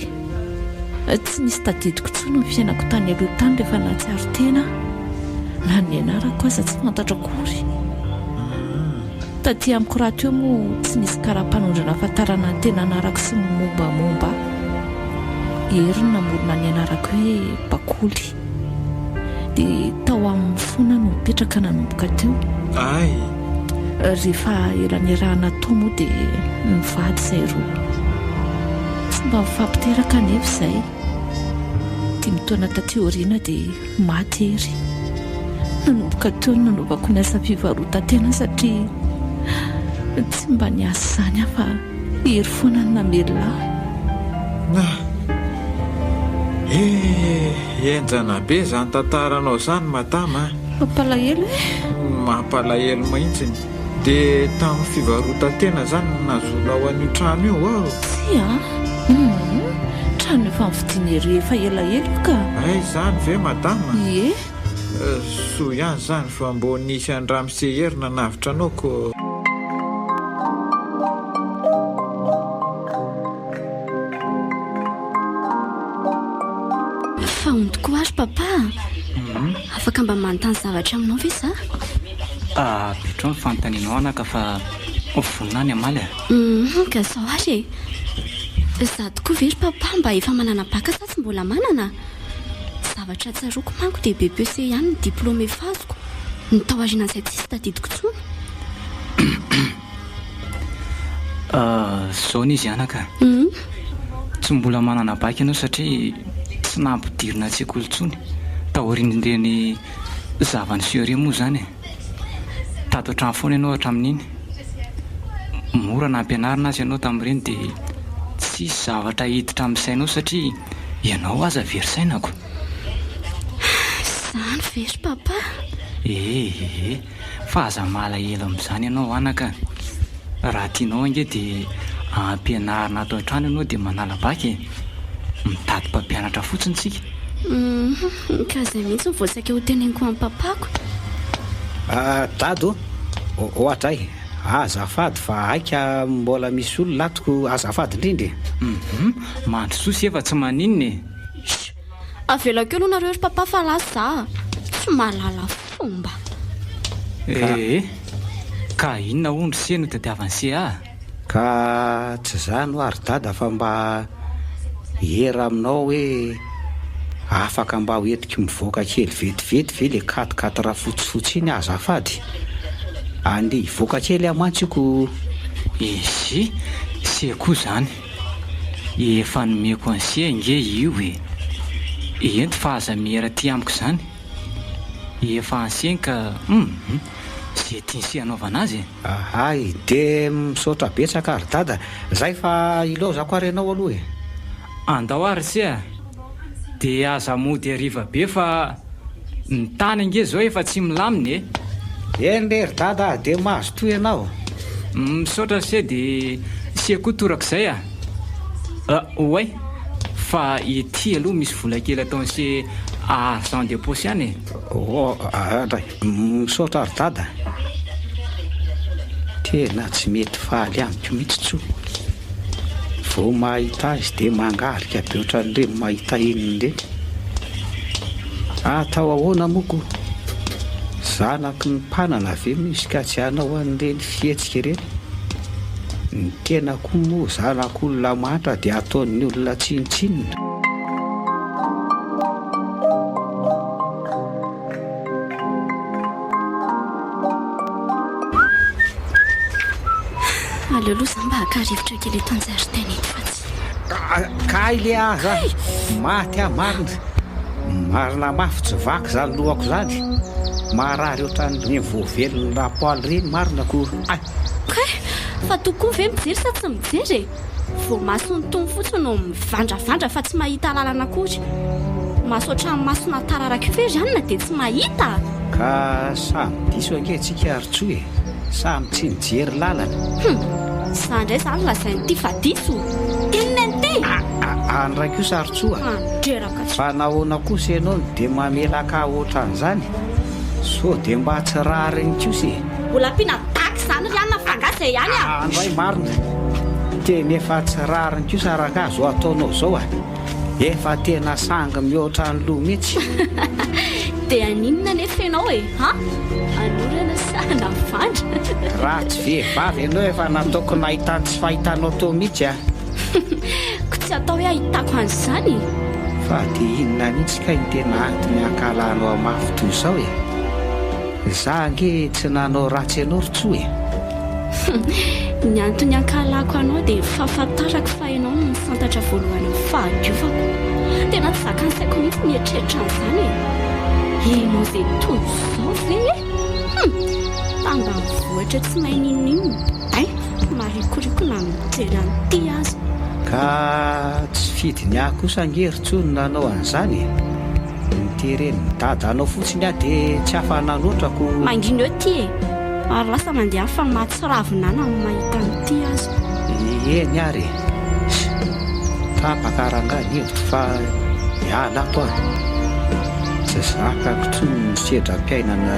Speaker 5: Tsy nisy tadidiko intsony ny fiainako tany aloha tany rehefa nahatsiaro tena aho. Na ny nianarako aza tsy fantatro akory. Taty amiko rahateo moa tsy nisy kara-panondro nahafantarana ny tena anarako sy ny mombamomba ahy. Hery no namorona ny anarako hoe Bakoly. Dia tao aminy foana aho no nipetraka nanomboka teo.
Speaker 2: Ay!
Speaker 5: Rehefa ela niarahana tao moa dia nivady izay roa. Tsy mba nifampiteraka anefa izay. Dimy taona taty aoriana dia maty Hery. Nanomboka teo no nanaovako ny asa fivarotan-tena satria tsy mba niasa izany aho fa Hery foana no namelona ahy.
Speaker 2: Ah! Eh! Henjana be izany tantaranao izany madama a!
Speaker 5: Mampalahelo e!
Speaker 2: Mampalahelo mihitsiny. Dia tamin'ny fivarotan-tena izany no nahazoanao an'io trano io ao?
Speaker 5: Tsia a! Humm! Trano efa novidian'i Hery efa elaela io ka!
Speaker 2: Hay izany ve madama?
Speaker 5: Ie!
Speaker 2: Soa ihany izany fa mbô nisy an-dRamose Hery nanavotra anao ko!
Speaker 1: Fa hono tokoa ary papa a! Afaka mba manontany zavatra aminao ve za?
Speaker 4: Apetrao ny fanontanianao anaka fa vonona aho ny hamaly a!
Speaker 1: Hum, ka zao ary e! Za tokoa ve ry papa mba efa manana bac sa tsy mbola manana? Zavatra tsaroako manko dia BEPC ihany ny diplôme efa azoko, ny tao aorianan'izay tsisy tadidiko intsony.
Speaker 4: Zao ny izy anaka. Tsy mbola manana bac ianao satria tsy nampidirina an-tsekoly intsony taorian'ireny zava-niseho ireny moa izany e. Tato an-trano foana ianao hatramin'iny. Mora nampianarina aza ianao tamin'ireny dia tsisy zavatra hiditra amin'ny sainao satria ianao aza very saina ko.
Speaker 1: Izany ve ry papa?
Speaker 4: Ee. Fa aza malahelo amin'izany ianao anaka a! Raha tianao ange dia ampianarina ato an-trano ianao dia manala bac e! Mitady mpampianatra fotsiny tsika.
Speaker 1: Humm, ka izay mihitsy no vao saika ho teneniko amin'ny papako.
Speaker 3: Ah, Dado ô, ohatra ay, azafady fa aika mbola misy olona ato ko azafady indrindra e!
Speaker 4: Humm, mandrosoa sy efa tsy maninona e!
Speaker 1: Chut! Avelako eo aloha nareo ry papa fa lasa za a! Tsy mahalala fomba.
Speaker 4: Ee, ka inona hono ry se no tadiavan'i se ahy?
Speaker 3: Ka tsy zany hoa ry dada fa mba hiera aminao hoe afaka mba ho entiko mivoaka kely vetivety ve le quatre quatre fotsifotsy iny azafady? Andeha hivoaka kely aho mantsy io ko.
Speaker 4: Izy, se koa zany. Efa nomeko an'se ange io e! Ento fa aza miera aty amiko izany. Efa an'se ka hum! Ze tian'se hanaovana azy e!
Speaker 3: Hay, de misaotra betsaka ry dada, zay fa ilaozako ary ianao aloha e!
Speaker 4: Andao ary se a! De aza mody hariva be fa ny tany ange zao efa tsy milamina e!
Speaker 3: Eny re ry dada a! De mazotoa ianao!
Speaker 4: Misaotra se de se koa torak'izay a! Oay! Fa ity aloha misy vola kely ataon'se argent de poche ihany e!
Speaker 3: Oh, andray! Misaotra ry dada. Tena tsy mety faly amiko mihitsy tso. Vao mahita azy dia mangarika be ohatran'ireny mahita inona ireny. Atao ahoana moa ko? Zanaky ny mpanana ve moa izy ka tsy hanao an'ireny fihetsika ireny? Ny tena koa moa zanak'olona mahantra dia ataon'ny olona tsinontsinona.
Speaker 1: Aleo aloha za mba haka rivotra kely eto an-jaridaina eto fa tsy.
Speaker 3: Kay le aza maty aho marina. Marina mafy tsy vaky zany lohako zany. Marary ohatran'ireny voavelin'ny lapoaly ireny marina ko. Ay!
Speaker 1: Kay! Fa tokoa ve mijery sa tsy mijery e? Voamason'ny Tompo fotsiny no mivandravandra fa tsy mahita lalana akory. Maso hatramin'ny masona tararaka io ve ry anona dia tsy mahita?
Speaker 3: Ka samy diso ange tsika ry Tsoa e! Samy tsy nijery lalana.
Speaker 1: Hum! Za indray zany lazain'ity fa diso? Inona ity?
Speaker 3: Aa ndray kosa ry Tsoa a!
Speaker 1: Mandreraka tsy.
Speaker 3: Fa nahoana kosa ianao no dia mamelaka ohatran'izany? Sao dia mba tsy rariny kosa e!
Speaker 1: Mbola ampiana daty izany ry anona fa nga zay ihany a!
Speaker 3: Andray marina! Tena efa tsy rariny kosa rangaha zao ataonao zao a! Efa tena sangy mihoatra ny loha mihitsy!
Speaker 1: Dia haninona anefa ianao e? Han? Hanorana sa hanavandra?
Speaker 3: Raha tsy vehivavy ianao efa nataoko nahitany tsy fahitanao teo mihitsy a!
Speaker 1: Ko tsy atao hoe ahitako an'izany e!
Speaker 3: Fa dia inona mihitsy kay no tena antony hankahalanao mafy toy izao e? Za ange tsy nanao ratsy anao ry Tsoa e!
Speaker 1: Ny antony ankahalako anao dia fahafantarako fa ianao no nisantatra voalohany ny fahadiovako. Tena tsy zakan'ny saiko mihitsy ny hieritreritra an'izany e! Ianao izay toy izao ve e? Hum! Tambanivohitra tsy mahay n'inon'inona, hein! Marikoriko na mijery an'ity aza.
Speaker 3: Ka tsy fidiny ahy kosa ange ry Tsoa no nanao an'izany e! Noteren'ny dadanao fotsiny aho dia tsy afa-nanoatra ko.
Speaker 1: Mangina eo ty e! Ary lasa mandeha any fa mahatsiravina ahy na ny mahita an'ity aza.
Speaker 3: Eny ary e! Tapaka rangahy ny hevitro fa hiala ato aho. Tsy zakako intsony ny sedram-piainana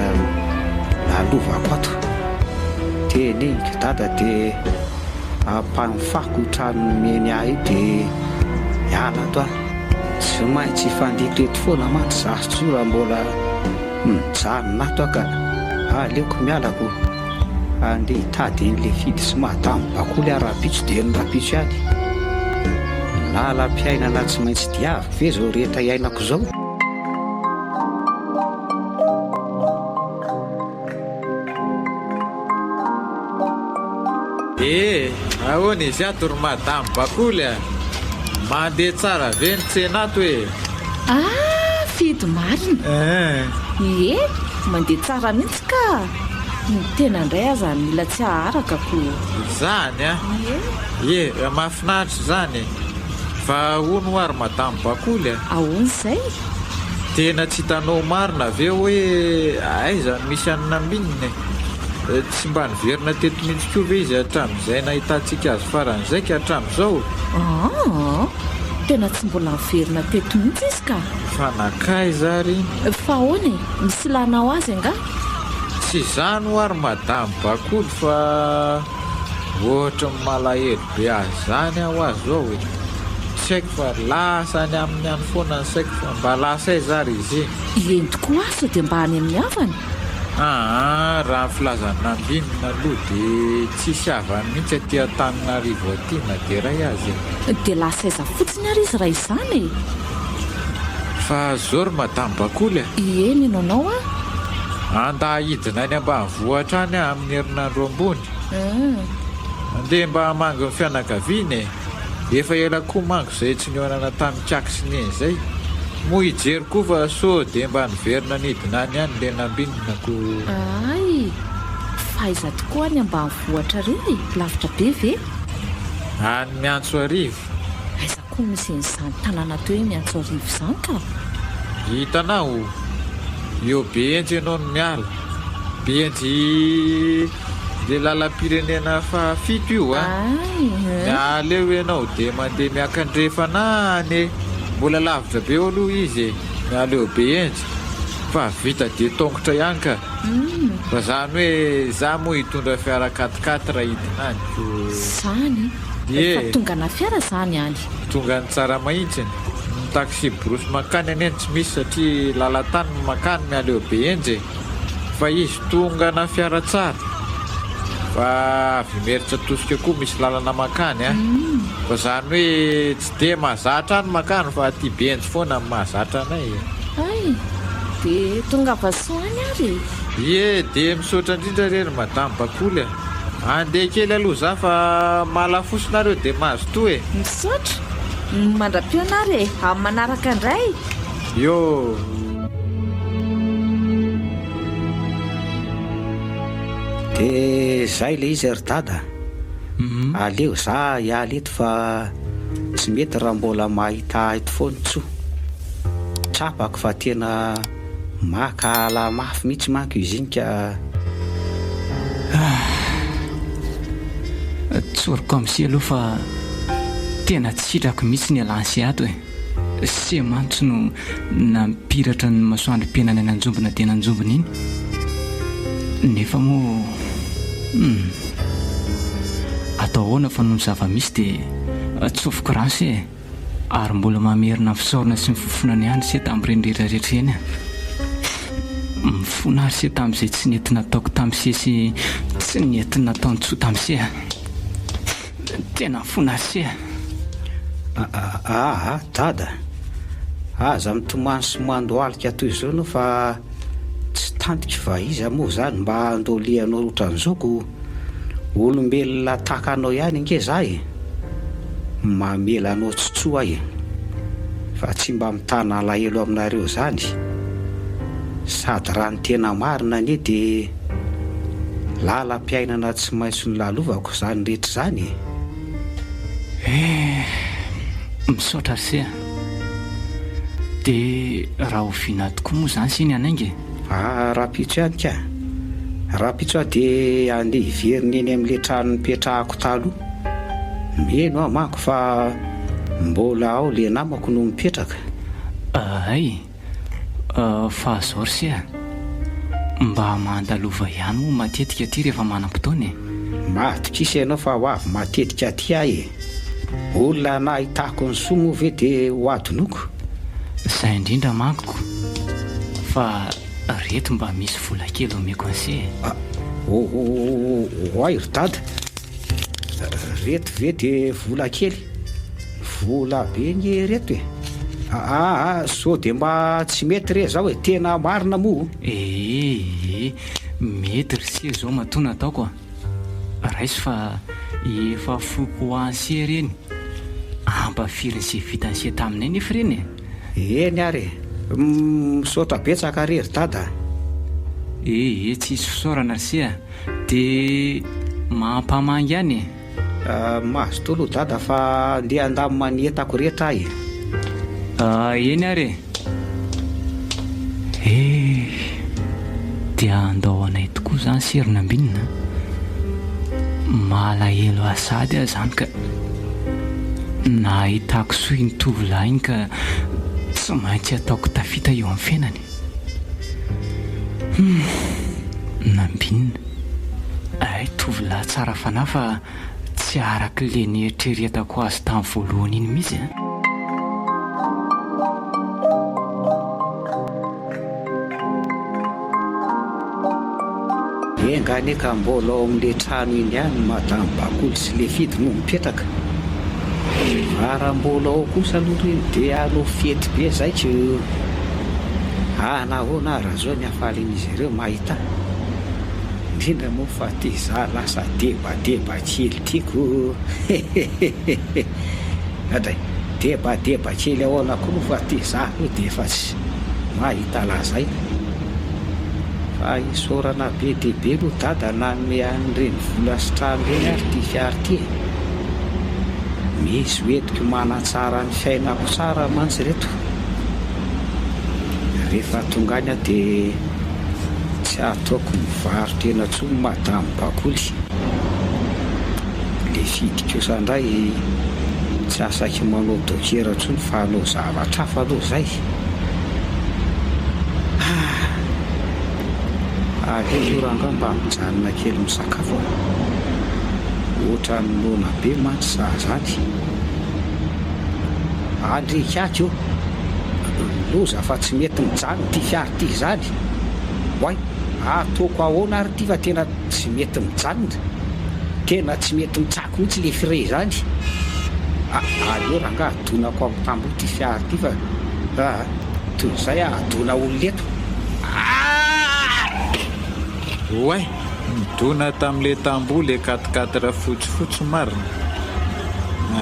Speaker 3: lalovako ato. Teneniko dada dia ampanofako io trano nomeny ahy io dia hiala ato aho. Tsy maintsy hifanditra eto foana mantsy za sy Tsoa raha mbola mijanona ato aho ka aleoko miala ko handeha hitady an'ilay Fidy sy Madame Bakoly aho rahampitso dia ny rahampitso ihany. Lalam-piainana tsy maintsy diaviko ve izao rehetra iainako izao?
Speaker 2: Eh! Ahoana izy ato ry madame Bakoly a! Mandeha tsara ve ny tsena ato e?
Speaker 5: Ah! Fidy marina!
Speaker 2: Eh!
Speaker 5: Ie, mandeha tsara mihitsy ka! Ny tena indray aza mila tsy haharaka ko!
Speaker 2: Izany an!
Speaker 5: Ie!
Speaker 2: Ie, mahafinaritra izany e! Fa hono hoa ry madame Bakoly a!
Speaker 5: Ahoana izay?
Speaker 2: Tena tsy hitanao marina ve hoe aiza no misy an'i Namine e? Tsy mba niverina teto mihitsy koa ve izy hatramin'izay nahitantsika azy farany izay ka hatramin'izao?
Speaker 5: Aa! Tena tsy mbola niverina teto mihitsy izy ka!
Speaker 2: Fa nankaiza ary iny?
Speaker 5: Fa ahoana e? Misy ilànao azy angaha?
Speaker 2: Tsy izany hoa ry madame Bakoly fa ohatry ny malahelo be azy izany aho hoa zao e! Tsy haiko fa lasa any aminy any foana ny saiko fa mba lasa aiza ary izy iny?
Speaker 5: Eny tokoa ary sao dia mba any amin'ny havany?
Speaker 2: Aa raha ny filazan'i Nambinina aloha dia tsisy havany mihitsy aty Antananarivo aty na dia iray aza e!
Speaker 5: Dia lasa aiza fotsiny ary izy raha izany e?
Speaker 2: Fa zao ry madame Bakoly a!
Speaker 5: Ie, mino anao aho.
Speaker 2: Andaha hidina any ambanivohitra any aho amin'ny herinandro ambony. Andeha mba hamangy ny fianakaviana e! Efa ela koa manko izay tsy nihaonana tamin'i Kiaky sy Neny izay. Moa hijery koa fa sao dia mba niverina nidina any ihany le nambinina ko.
Speaker 5: Hay! Fa aiza tokoa any ambanivohitra reo e? Lavitra be ve?
Speaker 2: Any Miantsoarivo.
Speaker 5: Aiza koa misy an'izany tanàna atao hoe Miantsoarivo izany ka?
Speaker 2: Hitanao? Eo Behenjy ianao no miala. Behenjy le lalam-pirenena fahafito io a! Miala eo ianao dia mandeha miakandrefana any e! Mbola lavitra be eo aloha izy e! Miala eo Behenjy fa vita dia tongotra ihany ka! Fa zany hoe za moa hitondra fiara quatre quatre hidina any ko!
Speaker 5: Zany? Efa tongana fiara zany any?
Speaker 2: Tonga any Tsaramahintsiny. Ny taxi brousse mankany anie no tsy misy satria lalan-tany no mankany miala eo Behenjy e! Fa izy tonga na fiara tsara. Fa avy Imerintsiatosika koa misy lalana mankany an! Fa zany hoe tsy dia mahazatra any mankany fa aty Behenjy foana no mahazatra anay e!
Speaker 5: Hay! Dia tongava soa any ary e!
Speaker 2: Ie, dia misaotra indrindra re ry Madame Bakoly a! Andeha kely aloha za fa mahalafosy nareo dia mazotoa e!
Speaker 5: Misaotra! Mandra-pihaona ary e! Amin'ny manaraka indray!
Speaker 2: Yo!
Speaker 3: Dia zay le izy ry dada, aleo za hiala eto fa tsy mety raha mbola mahita ahy eto foana tso. Tsapako fa tena maka ala mafy mihitsy manko izy iny ka.
Speaker 4: Tsoriko amin'se aloha fa tena tsy sitrako mihitsy ny hialan'se ato e. Se mantsy no nampiratra ny masoandrom-piainana nanjombona dia nanjombona iny. Nefa moa hum. Atao ahoana fa noho ny zava-misy dia tsofiko rano se e. Ary mbola mamerina ny fisaorana sy ny fifonana ihany se tamin'ireny rehetra rehetra ireny a. Mifona ary se tamin'izay tsy nety nataoko tamin'i se sy tsy nety nataon-tsoa tamin'i se a. Tena mifona ry se a.
Speaker 3: Aa Dada, aza mitomany sy mandohalika toy izao ianao fa tsy tantiko fa iza moa izany mba handolihanao ohatran'izao ko, olombelona tahaka anao ihany ange za e, mamela anao tsotsoa aho e, fa tsy mba mitana alahelo aminareo izany, sady raha ny tena marina anie dia lalam-piainana tsy maintsy nolalovako izany rehetra izany e.
Speaker 4: Eh! Misaotra ry se a! Dia rahoviana tokoa moa izany se ny hanainga e?
Speaker 3: Ah, rahampitso ihany ka! Rahampitso aho dia handeha hiverina eny amin'ilay trano nipetrahako taloha. Mino aho manko fa mbola ao ilay namako no mipetraka.
Speaker 4: Hay! Fa zao ry se a! Mba mandalova ihany moa matetika aty rehefa manam-potoana e!
Speaker 3: Matokisa ianao fa ho avy matetika aty aho e! Olona nahitako ny soa moa ve dia ho adinoko?
Speaker 4: Zay indrindra manko ko! Fa reto mba misy vola kely omeko an'i se e!
Speaker 3: Oay ry dada! Reto ve dia vola kely? Vola be nge reto e! Aa sao dia mba tsy mety re zao e! Tena marina moa.
Speaker 4: Ee, mety ry se zao matoa nataoko a! Raiso fa efa foiko ho an'i se reny, ampafirin'i se vitan'i se taminay nefa ireny
Speaker 3: e! Eny ary e! Misaotra betsaka re ry dada a!
Speaker 4: Ee, tsisy fisaorana ry se a! Dia mampamangy ihany e!
Speaker 3: Mazotoa aloha dada fa andeha handamina ny entako rehetra aho e!
Speaker 4: Eny ary e! Eh! Dia handao anay tokoa izany se ry Nambinina a! Malahelo ahy sahady aho izany ka! Nahitako soa iny tovolahy iny ka tsy maintsy ataoko tafita eo amin'ny fiainany. Humm! Nambinina. Hay tovolahy tsara fanahy fa tsy araka ilay nieritreretako azy tamin'ny voalohany iny mihitsy an!
Speaker 3: Enga anie ka mbola ao amin'ilay trano iny ihany Madame Bakoly sy Lefidy no mipetraka. Fa raha mbola ao kosa aloha ireny dia aleo fety be zay ko. Ah nahoana ary zao ny hafalian'izy ireo mahita ahy. Indrindra moa fa ty za lasa debadeba kely ty ko. Hehehehe. Adray, debadeba kely ahoana koa moa fa ty za aloha dia efa tsy mahita lazaina. Fa isaorana be dia be aloha dada nanome an'ireny vola sy trano ireny ary ity fiara ity e. Misy hoentiko manatsara ny fiainako tsara mantsy ireto. Rehefa tonga any aho dia tsy ataoko mivaro-tena intsony madame Bakoly. Le fidy kosa ndray tsy asaky manao dokiera tsony fa hanao zavatra hafa aloha zay ah! Aleo aloha rangah mba mijanona kely misakafo a! Ohatran'ny noana be mantsy za zany. Andry ikaky ô! Loza fa tsy mety mijanona ity fiara ity izany! Oay! Ataoko ahoana ary ity fa tena Tsy mety mijanona. Tena tsy mety mitsako mihitsy le frais zany. A aleo rangaha adonako amin'ny tamboho ty fiara ty fa aa toy izay aho adona olona eto. Aa!
Speaker 2: Oay! Nidona tamin'le tamboho le quatre quatre fotsifotsy marina.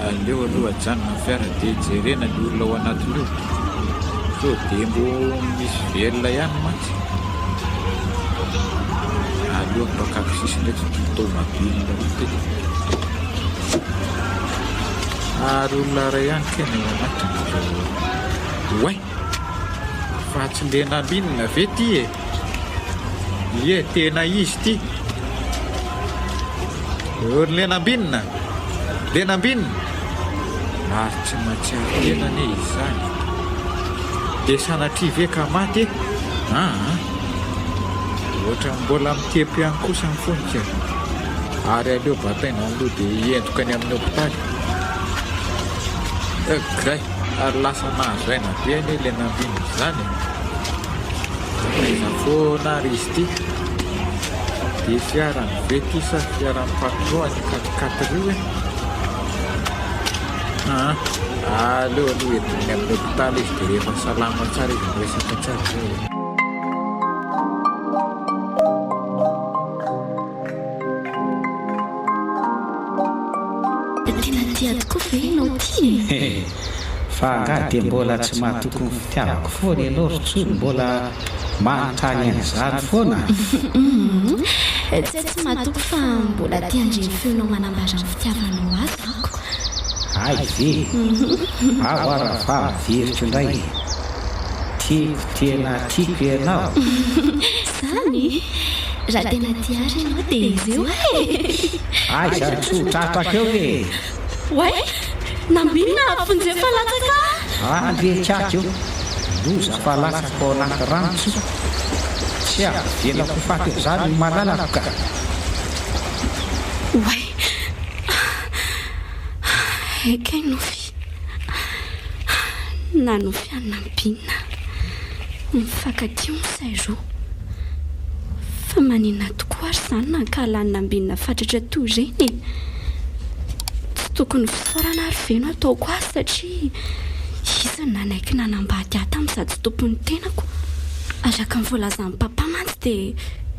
Speaker 2: Aleo aloha ajanona ny fiara dia jerena ny olona ao anatin'io. Sao dia mbo misy velona ihany mantsy. Aleo ampakako sisiny eto ity tomobile ity. Ary olona iray ihany kay no ao anatiny. Oay! Fa tsy le nambinina ve ty e? Ie, tena izy ty. Ry le nambinina! Le nambinina! Ary tsy mahatsiaro tena anie izy izany. Dia sanatria ve ka maty e? Aa! Ohatran'ny mbola mitepo ihany kosa ny fony ka. Ary aleo bataina aloha dia hientoka any amin'ny hopitaly. Gray! Ary lasa nahazo aina be anie ilay nambinina izany e! Aiza foana ary izy ity? Dia fiarany ve ity sa fiaran'ny patron any quatre quatre io e? Aa, aleo aloha entin'ny amin'ny hopitaly izy dia rehefa salama tsara izy miresaka tsara izay e.
Speaker 1: Tena tia tokoa ve ianao ity e?
Speaker 3: Fa angaha dia mbola tsy matoky ny fitiavako foana ianao ry Tsoa no mbola manontany an'izany foana?
Speaker 1: Humm, tsy hoe tsy matoky fa mbola te handre ny feonao manambara ny fitiavanao ahy zako.
Speaker 3: Hay ve? Ao ara fa averiko indray e! Tiako tena tiako ianao.
Speaker 1: Izany? Raha tena tia ahy ianao dia ireo aho e!
Speaker 3: Aiza ny tsy ho tratrako eo e!
Speaker 1: Oay! Nambinina vonjeo fa latsaka
Speaker 3: aho! Andriakiaky ô! Loza fa latsaka ao anaty rano tsoa! Tsy avelako ho faty eo izany ny malalako ka!
Speaker 1: Oay! Hay kay nofy! Nanofy an'i Nambinina. Mifankatia hono izay roa. Fa maninona tokoa ary izany nankahala an'i Nambinina fatratra toy ireny e? Tsy tokony fisaorana ary ve no ataoko azy satria izy no nanaiky nanambady ahy tamin'izaho tsy tompon'ny tenako. Araka ny voalazan'i Papa mantsy dia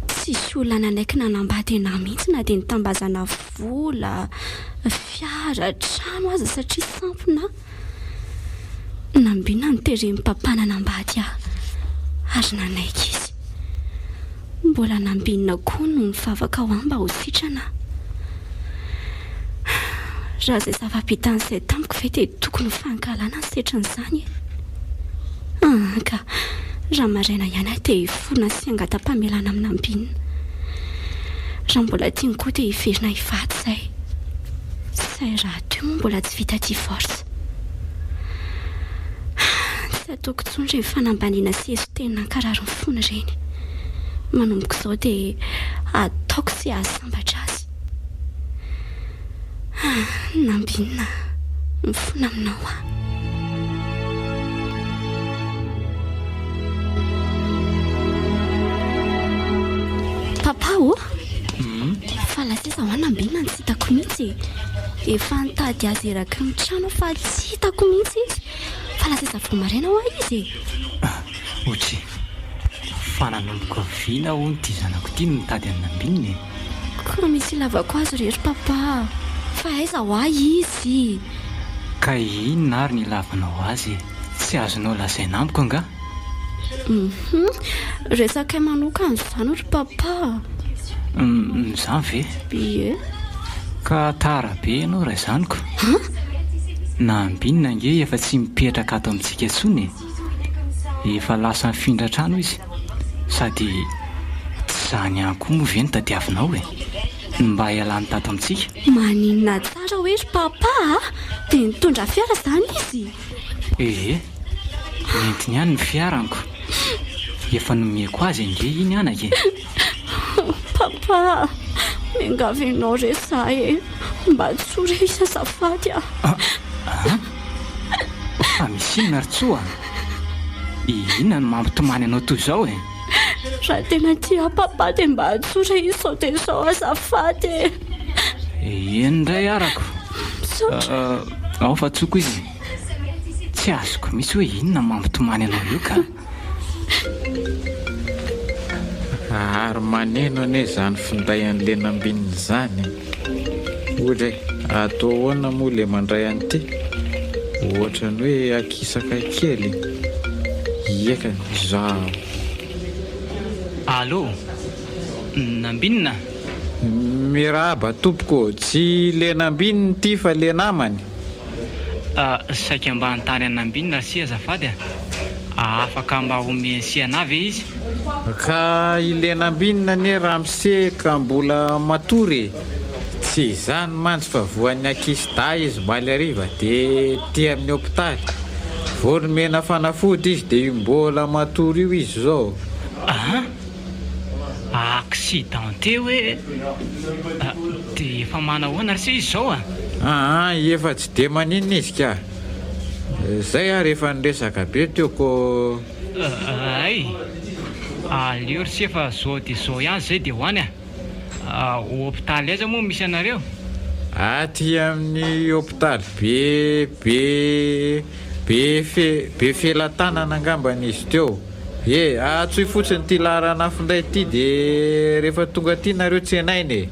Speaker 1: tsisy olona nanaiky nanambady anah mihitsy na dia nitambazana vola, fiara, trano aza satria sampona aho. Nambina ny teren'i Papa nanambady ahy ary nanaiky izy. Mbola nambinina koa no nivavaka ho ahy mba ho sitrana aho. Raha izay zava-bitan'izay tamiko ve dia tokony ho fankahalana ny setrin'izany e? Aa ka, raha maraina ihany aho dia hifona sy hangata-pamelana amin'i Nambinina. Raha mbola tiany koa dia hiverina hivady izay. Izay rahateo moa mbola tsy vita divorce. Tsy ataoko intsony ireny fanambaniana sy eso-teny nankarary ny fony ireny. Manomboka izao dia ataoko izay hahasambatra azy. Nambinina, mifona aminao aho. Papa ô! Fa lasa aiza hoa Nambinina no tsy hitako mihitsy e! Efa nitady azy eraky ny trano aho fa tsy hitako mihitsy izy. Fa lasa aiza vao maraina hoa izy e!
Speaker 4: Otry, fa nanomboka oviana hono ity zanako ity no nitady an'i Nambinina e?
Speaker 1: Ka misy ilavako azy re ry papa a! Fa aiza hoa izy?
Speaker 4: Ka inona ary ny ilavanao azy e? Tsy azonao lazaina amiko angaha?
Speaker 1: Hum, resakay manokana izany ry papa a!
Speaker 4: Hum, izany ve?
Speaker 1: Ie.
Speaker 4: Ka tara be ianao raha izany ko.
Speaker 1: An?
Speaker 4: Nambinina ange efa tsy mipetraka ato amintsika intsony e! Efa lasa nifindra trano izy. Sady tsy izany ihany koa moa ve no tadiavinao e? Ny mba hialany tato amintsika?
Speaker 1: Maninona tsara hoe ry papa a! Dia nitondra fiara izany izy?
Speaker 4: Ee, nentiny ihany ny fiarako. Efa nomeko azy ange iny anaka e!
Speaker 1: Papa a! Miangavy anao re za e! Mba tsory izy azafady a!
Speaker 4: An? Fa misy inona ry Tsoa? Inona no mampitomany anao toy izao e?
Speaker 1: Raha tena tia papa dia mba atsory izy sao dia izao azafady e!
Speaker 4: Eny indray arako.
Speaker 1: Misaotra.
Speaker 4: Ao fa tsoko izy. Tsy azoko mihitsy hoe inona no mampitomany anao io ka.
Speaker 2: Ary maneno anie izany finday an'i Lenambinina izany e! Ohatra e, atao ahoana moa le mandray an'ity? Ohatran'ny hoe akisaka kely. Ieka, izaho.
Speaker 4: Allô, Nambinina?
Speaker 2: Miarahaba tompoko, tsy le Nambinina ity fa le namany.
Speaker 4: Saika mba hanontany an'i Nambinina ry se azafady a! Afaka mba omen'i se anah ve izy?
Speaker 2: Ka i le Nambinina anie ramose ka mbola matory e! Tsy izany mantsy fa voan'ny akisida izy omaly hariva dia ty amin'ny hopitaly. Vao nomena fanafody izy dia io mbola matory io izy izao.
Speaker 4: An! Accidenté hoe? Dia efa manahoana ry se izy izao a?
Speaker 2: Aa, efa tsy dia maninona izy ka. Zay ary efa niresaka be teo ko.
Speaker 4: Hay! Aleo ry se fa zao dia zao ihany zay dia ho any a! Hopitaly aiza moa misy anareo?
Speaker 2: Aty amin'ny hopitaly be be be fe be felatanana angambany izy teo. E, antsoy fotsiny ity laharana finday ity dia rehefa tonga aty nareo tsenaina e.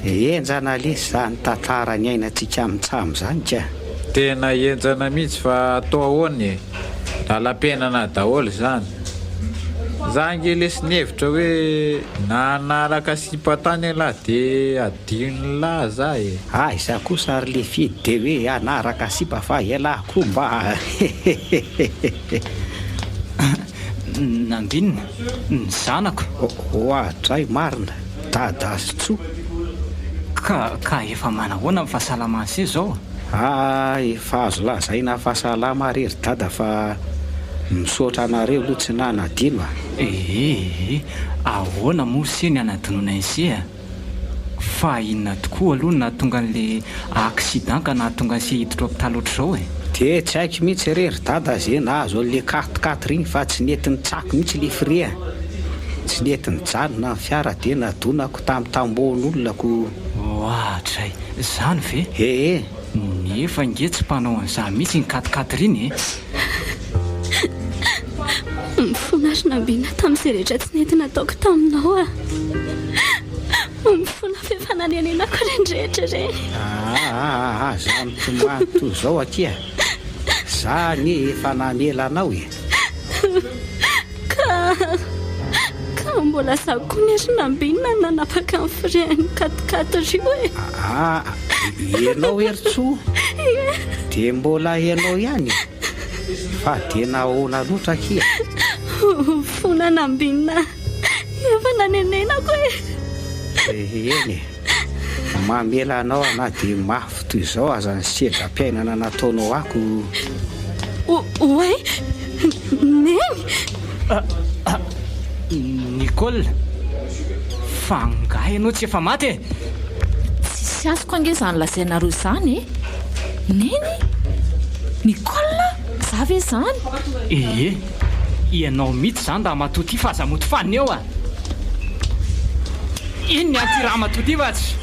Speaker 3: Henjana lesy zany tantara niainantsika mitsam zany ka.
Speaker 2: Tena henjana mihitsy fa atao ahoana e! Lalam-piainana daholo izany. Za ange lesy nihevitra hoe nanaraka sipa tany ialahy de adinon'lah za e!
Speaker 3: Aiza kosa ry lefidy de hoe hanaraka sipa fa ialahy koa mba hehehehe.
Speaker 4: Nambinina, ny zanako.
Speaker 3: Oadray marina, dada sy tso.
Speaker 4: Ka ka efa manahoana ny fahasalamany se zao?
Speaker 3: Aa efa azo lazaina fa salama re ry dada fa misaotra anareo aloha tsy nanadino a!
Speaker 4: Ee, ahoana moa se ny hanadinoana an'se a? Fa inona tokoa aloha no nahatonga an'le accident ka nahatonga an'se hiditra hopitaly ohatr'izao e?
Speaker 3: De tsy haiko mihitsy re ry dada ze nahazo an'le quatre quatre iny fa tsy nety nitsako mihitsy le frein a! Tsy nety nijanona ny fiara de nadonako tamin'ny tambohon'olona ko.
Speaker 4: Oadray! Zany ve?
Speaker 3: Ee!
Speaker 4: Nefa ange tsy mpanao an'izany mihitsy iny quatre quatre iny e!
Speaker 1: Mifona ry Nambina tamin'izay rehetra tsy nety nataoko taminao aho. Mifona fa efa nanenenako ireny rehetra ireny.
Speaker 3: Aa aza mitomany toy izao akia. Za anie efa namela anao e.
Speaker 1: Ka, ka mbola za koa anie ry Nambinina no nanapaka ny frein-n'ny quat-quatre io e.
Speaker 3: Aa ianao Heritsoa?
Speaker 1: Ie.
Speaker 3: Dia mbola ianao ihany e? Fa dia nahoana loatra akia?
Speaker 1: Fona nambinina efa nanenenako e!
Speaker 3: Eny e! Mamela anao aho na dia mafy toy izao aza ny sedram-piainana nataonao ahy ko.
Speaker 1: Oay! Neny!
Speaker 4: Nicole, fa angaha ianao tsy efa maty e?
Speaker 5: Tsisy azoko ange izany lazainareo izany e! Neny? Nicole? Za ve izany?
Speaker 4: Ee, ianao mihitsy izany ramatoa ity fa aza mody fanina eo a! Iny ny an'ity ramatoa ity fa tsy.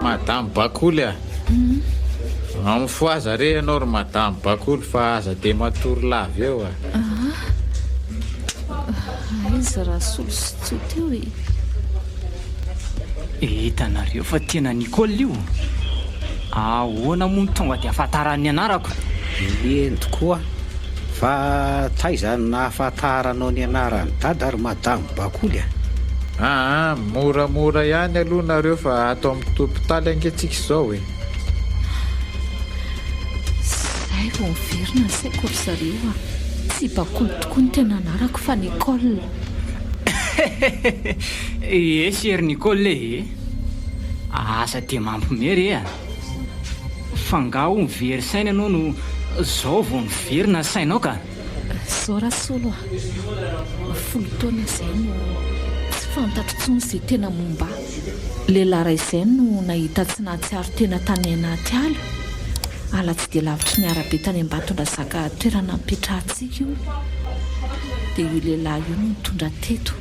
Speaker 2: Madame Bakoly a! Mifohaza re ianao ry madame Bakoly fa aza dia matory lava eo a!
Speaker 5: Aa! Aiza Rasolo sy Tso teo e?
Speaker 4: Hitanareo fa tena Nicole io? Ahoana moa no tonga dia ahafantarany ny anarako?
Speaker 3: Eny tokoa, fa taiza no nahafantaranao ny anaran'i Dada ry madame Bakoly a?
Speaker 2: Aa, moramora ihany aloha nareo fa ato amin'ny topitaly ange tsika izao e!
Speaker 5: Zay vao miverina ny saiko ry zareo a! Tsy Bakoly tokoa ny tena anarako fa Nicole.
Speaker 4: Ee chere Nicole ee! Aza dia mampime re a! Fa nga hono very saina ianao no zao vao niverina ny sainao ka!
Speaker 5: Zao Rasolo a! Folo taona izay no tsy fantatro intsony izay tena momba ahy. Lehilahy iray izay no nahita tsy nahatsiaro tena tany anaty ala, ala tsy dia lavitry ny arabe tany Ambatondrazaka toerana nipetrahantsika io. Dia io lehilahy io no nitondra teto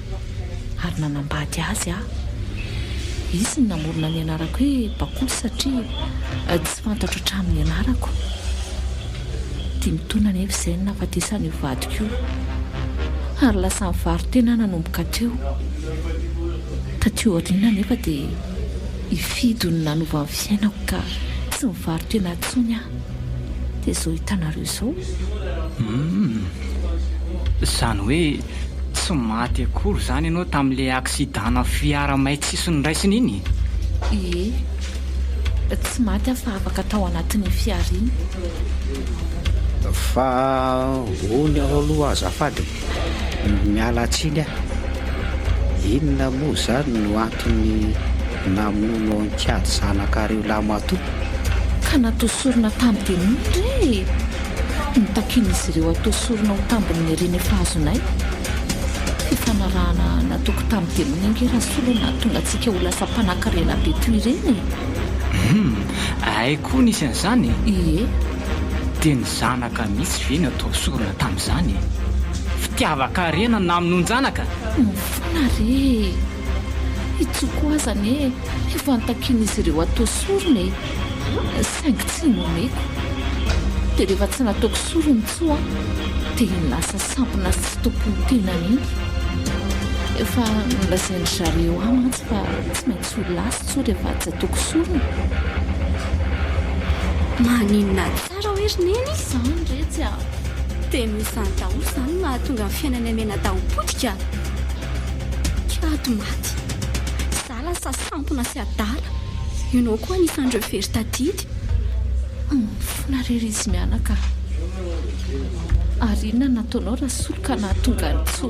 Speaker 5: ary nanambady azy aho. Izy no namorona ny anarako hoe Bakoly satria tsy fantatro hatramin'ny anarako. Dimy taona anefa izay no nahafatesan'io vadiko io ary lasa nivaro-tena aho nanomboka teo. Taty aoriana anefa dia i Fido no nanova ny fiainako ka tsy nivaro-tena intsony aho. Dia izao hitanareo izao.
Speaker 4: Humm. Izany hoe tsy maty akory izany ianao tamin'ilay accident-na fiara may tsisy noraisina iny?
Speaker 5: Ie. Tsy maty aho fa afaka tao anatin'iny fiara iny.
Speaker 3: Fa hono aho aloha azafady e. Miala tsiny aho. Inona moa izany no antony namonoanao an'i Kiady zanakareo lahimatoa?
Speaker 5: Ka natao sorona tamin'ny demony re e! Notakian'izy ireo hatao sorona ho tambin'ny harena efa azonay. Fifanarahana nataoko tamin'ny demony ange Rasolo no nahatonga antsika ho lasa mpanankarena be toy ireny e!
Speaker 4: Humm! Hay koa nisy an'izany e!
Speaker 5: Ie.
Speaker 4: Dia ny zanaka mihitsy ve no atao sorona tamin'izany e? Fitiavan-karena no namonoan-janaka?
Speaker 5: Mifona re e! I Tsoko aza anie efa notakian'izy ireo hatao sorona e! Saingy tsy nomeko. Dia rehefa tsy nataoko sorona i Tso an, dia iny lasa sampona sy tsy tompon'ny tenany iny. Efa nolazain-dry zareo ahy mantsy fa tsy maintsy ho lasa Tso rehefa tsy ataoko sorona.
Speaker 1: Maninona tsara hoe ry Neny?
Speaker 5: Izany retsy a!
Speaker 1: Dia noho izany daholo izany no nahatonga ny fiainan'i Aminadahy ho potika? Kiady maty. Izaho lasa sampona sy adala. Ianao koa anisan'ireo very tadidy.
Speaker 5: Mifona re ry izy mianaka a! Ary inona no nataonao Rasolo ka nahatonga an'i Tso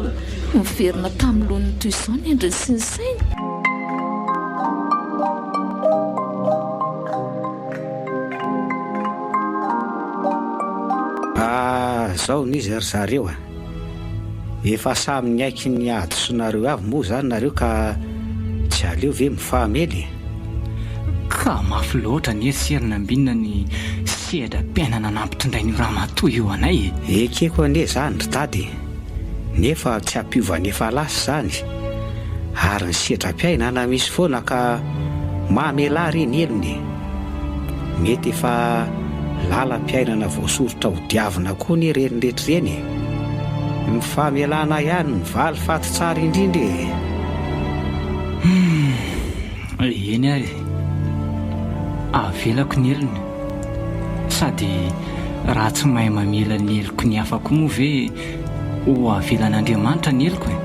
Speaker 5: niverina tamin'ny laoniny toy izao ny endriny sy ny sainy?
Speaker 3: Ah, zao ny izy ry zareo a! Efa samy niaiky ny hadisoanareo avy moa izany nareo ka tsy aleo ve mifamely e?
Speaker 4: Ka mafy loatra anie ry se ry Nambinina ny sedram-piainana nampitondrain'io ramatoa io anay
Speaker 3: e! Ekeko anie izany ry dada e! Nefa tsy hampiova ny efa lasa izany, ary ny sedram-piainana misy foana ka mamelà re ny helony e! Mety efa lalam-piainana voasoritra ho diavina koa anie ireny rehetra ireny e! Ny famelàna ihany no valifaty tsara indrindra e!
Speaker 4: Humm! Eny ary e! Avelako ny helony. Sady raha tsy mahay mamela ny heloky ny hafa koa moa ve ho avelan'Andriamanitra ny heloko e?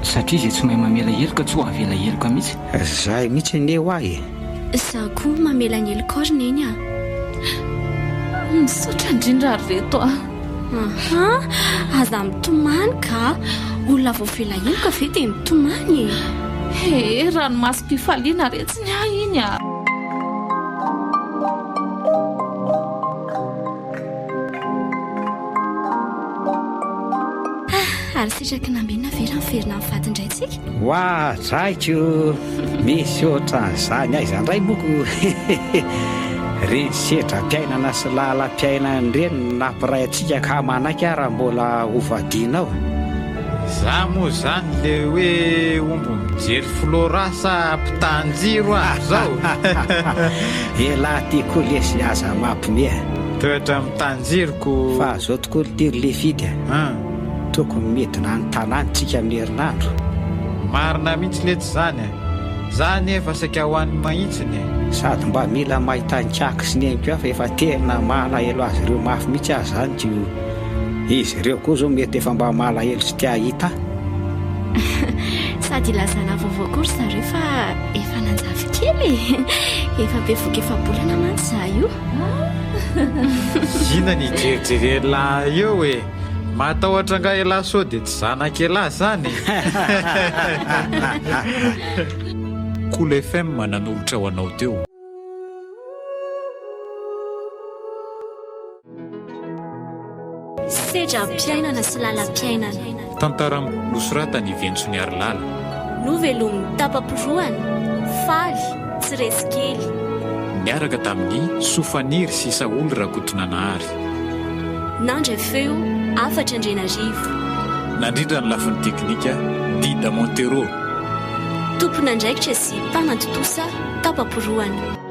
Speaker 4: Satria izay tsy mahay mamela heloka tsy ho avela heloka mihitsy.
Speaker 3: Zay mihitsy anie hoa e!
Speaker 1: Za koa mamela ny helokao ry Neny a!
Speaker 5: Misaotra indrindra ry reto a!
Speaker 1: Aha! Aza mitomany ka! Olona voavela heloka ve dia mitomany e?
Speaker 5: He, ranomasom-pifaliana retsy ny ahy iny a!
Speaker 1: Ah, ary sitraky nambinina ve raha miverina amin'ny vady indray tsika?
Speaker 3: Wa draiko misy ohatran'izany aiza indray moa ko Ireny sedram-piainana sy lalam-piainana ireny no nampiray antsika ka manaiky aho raha mbola hovadianao.
Speaker 2: Za moa zany le hoe omby mijery Flora sa mpitan-jiro aho zao?
Speaker 3: Elah ty koa lesy aza mampime a!
Speaker 2: Toetra mitan-jiro ko.
Speaker 3: Fa zao tokoa ry ty ry Lefidy a! Tokony midina any tanàna tsika amin'ny herinandro.
Speaker 2: Marina mihitsy letsy zany a! Za anie efa saika ho any mahitsiny e!
Speaker 3: Sady mba mila mahita an'i Kaky sy Neny koa fa efa tena malahelo azy ireo mafy mihitsy aho zany ko izy ireo koa zao mety efa mba malahelo sy te hahita ahy.
Speaker 1: Sady ilazana vaovao koa ry zareo fa efa nanjavy kely e! Efa bevoka efa-bolana mantsy za io.
Speaker 2: Inona ny hijerijeren'lah eo e! Matahotra angaha elah sao dia tsy zanak'elah zany e!
Speaker 7: Kolo FM nanolotra ho anao teo.
Speaker 1: Sedram-piainana sy lalam-piainana.
Speaker 7: Tantara nosoratan'i Ventsoniarilala.
Speaker 1: Novelomin'i Tapa-porohana, Faly, tsy resy kely.
Speaker 7: Niaraka tamin'i Sofaniry sy Saholy Rakotonanahary.
Speaker 1: Nandray feo, Hafatra Andrianarivo.
Speaker 7: Nandrindra ny lafiny teknika, Dida Montero.
Speaker 1: Tompon'andraikitra sy mpanatontosa, Tapa-porohana.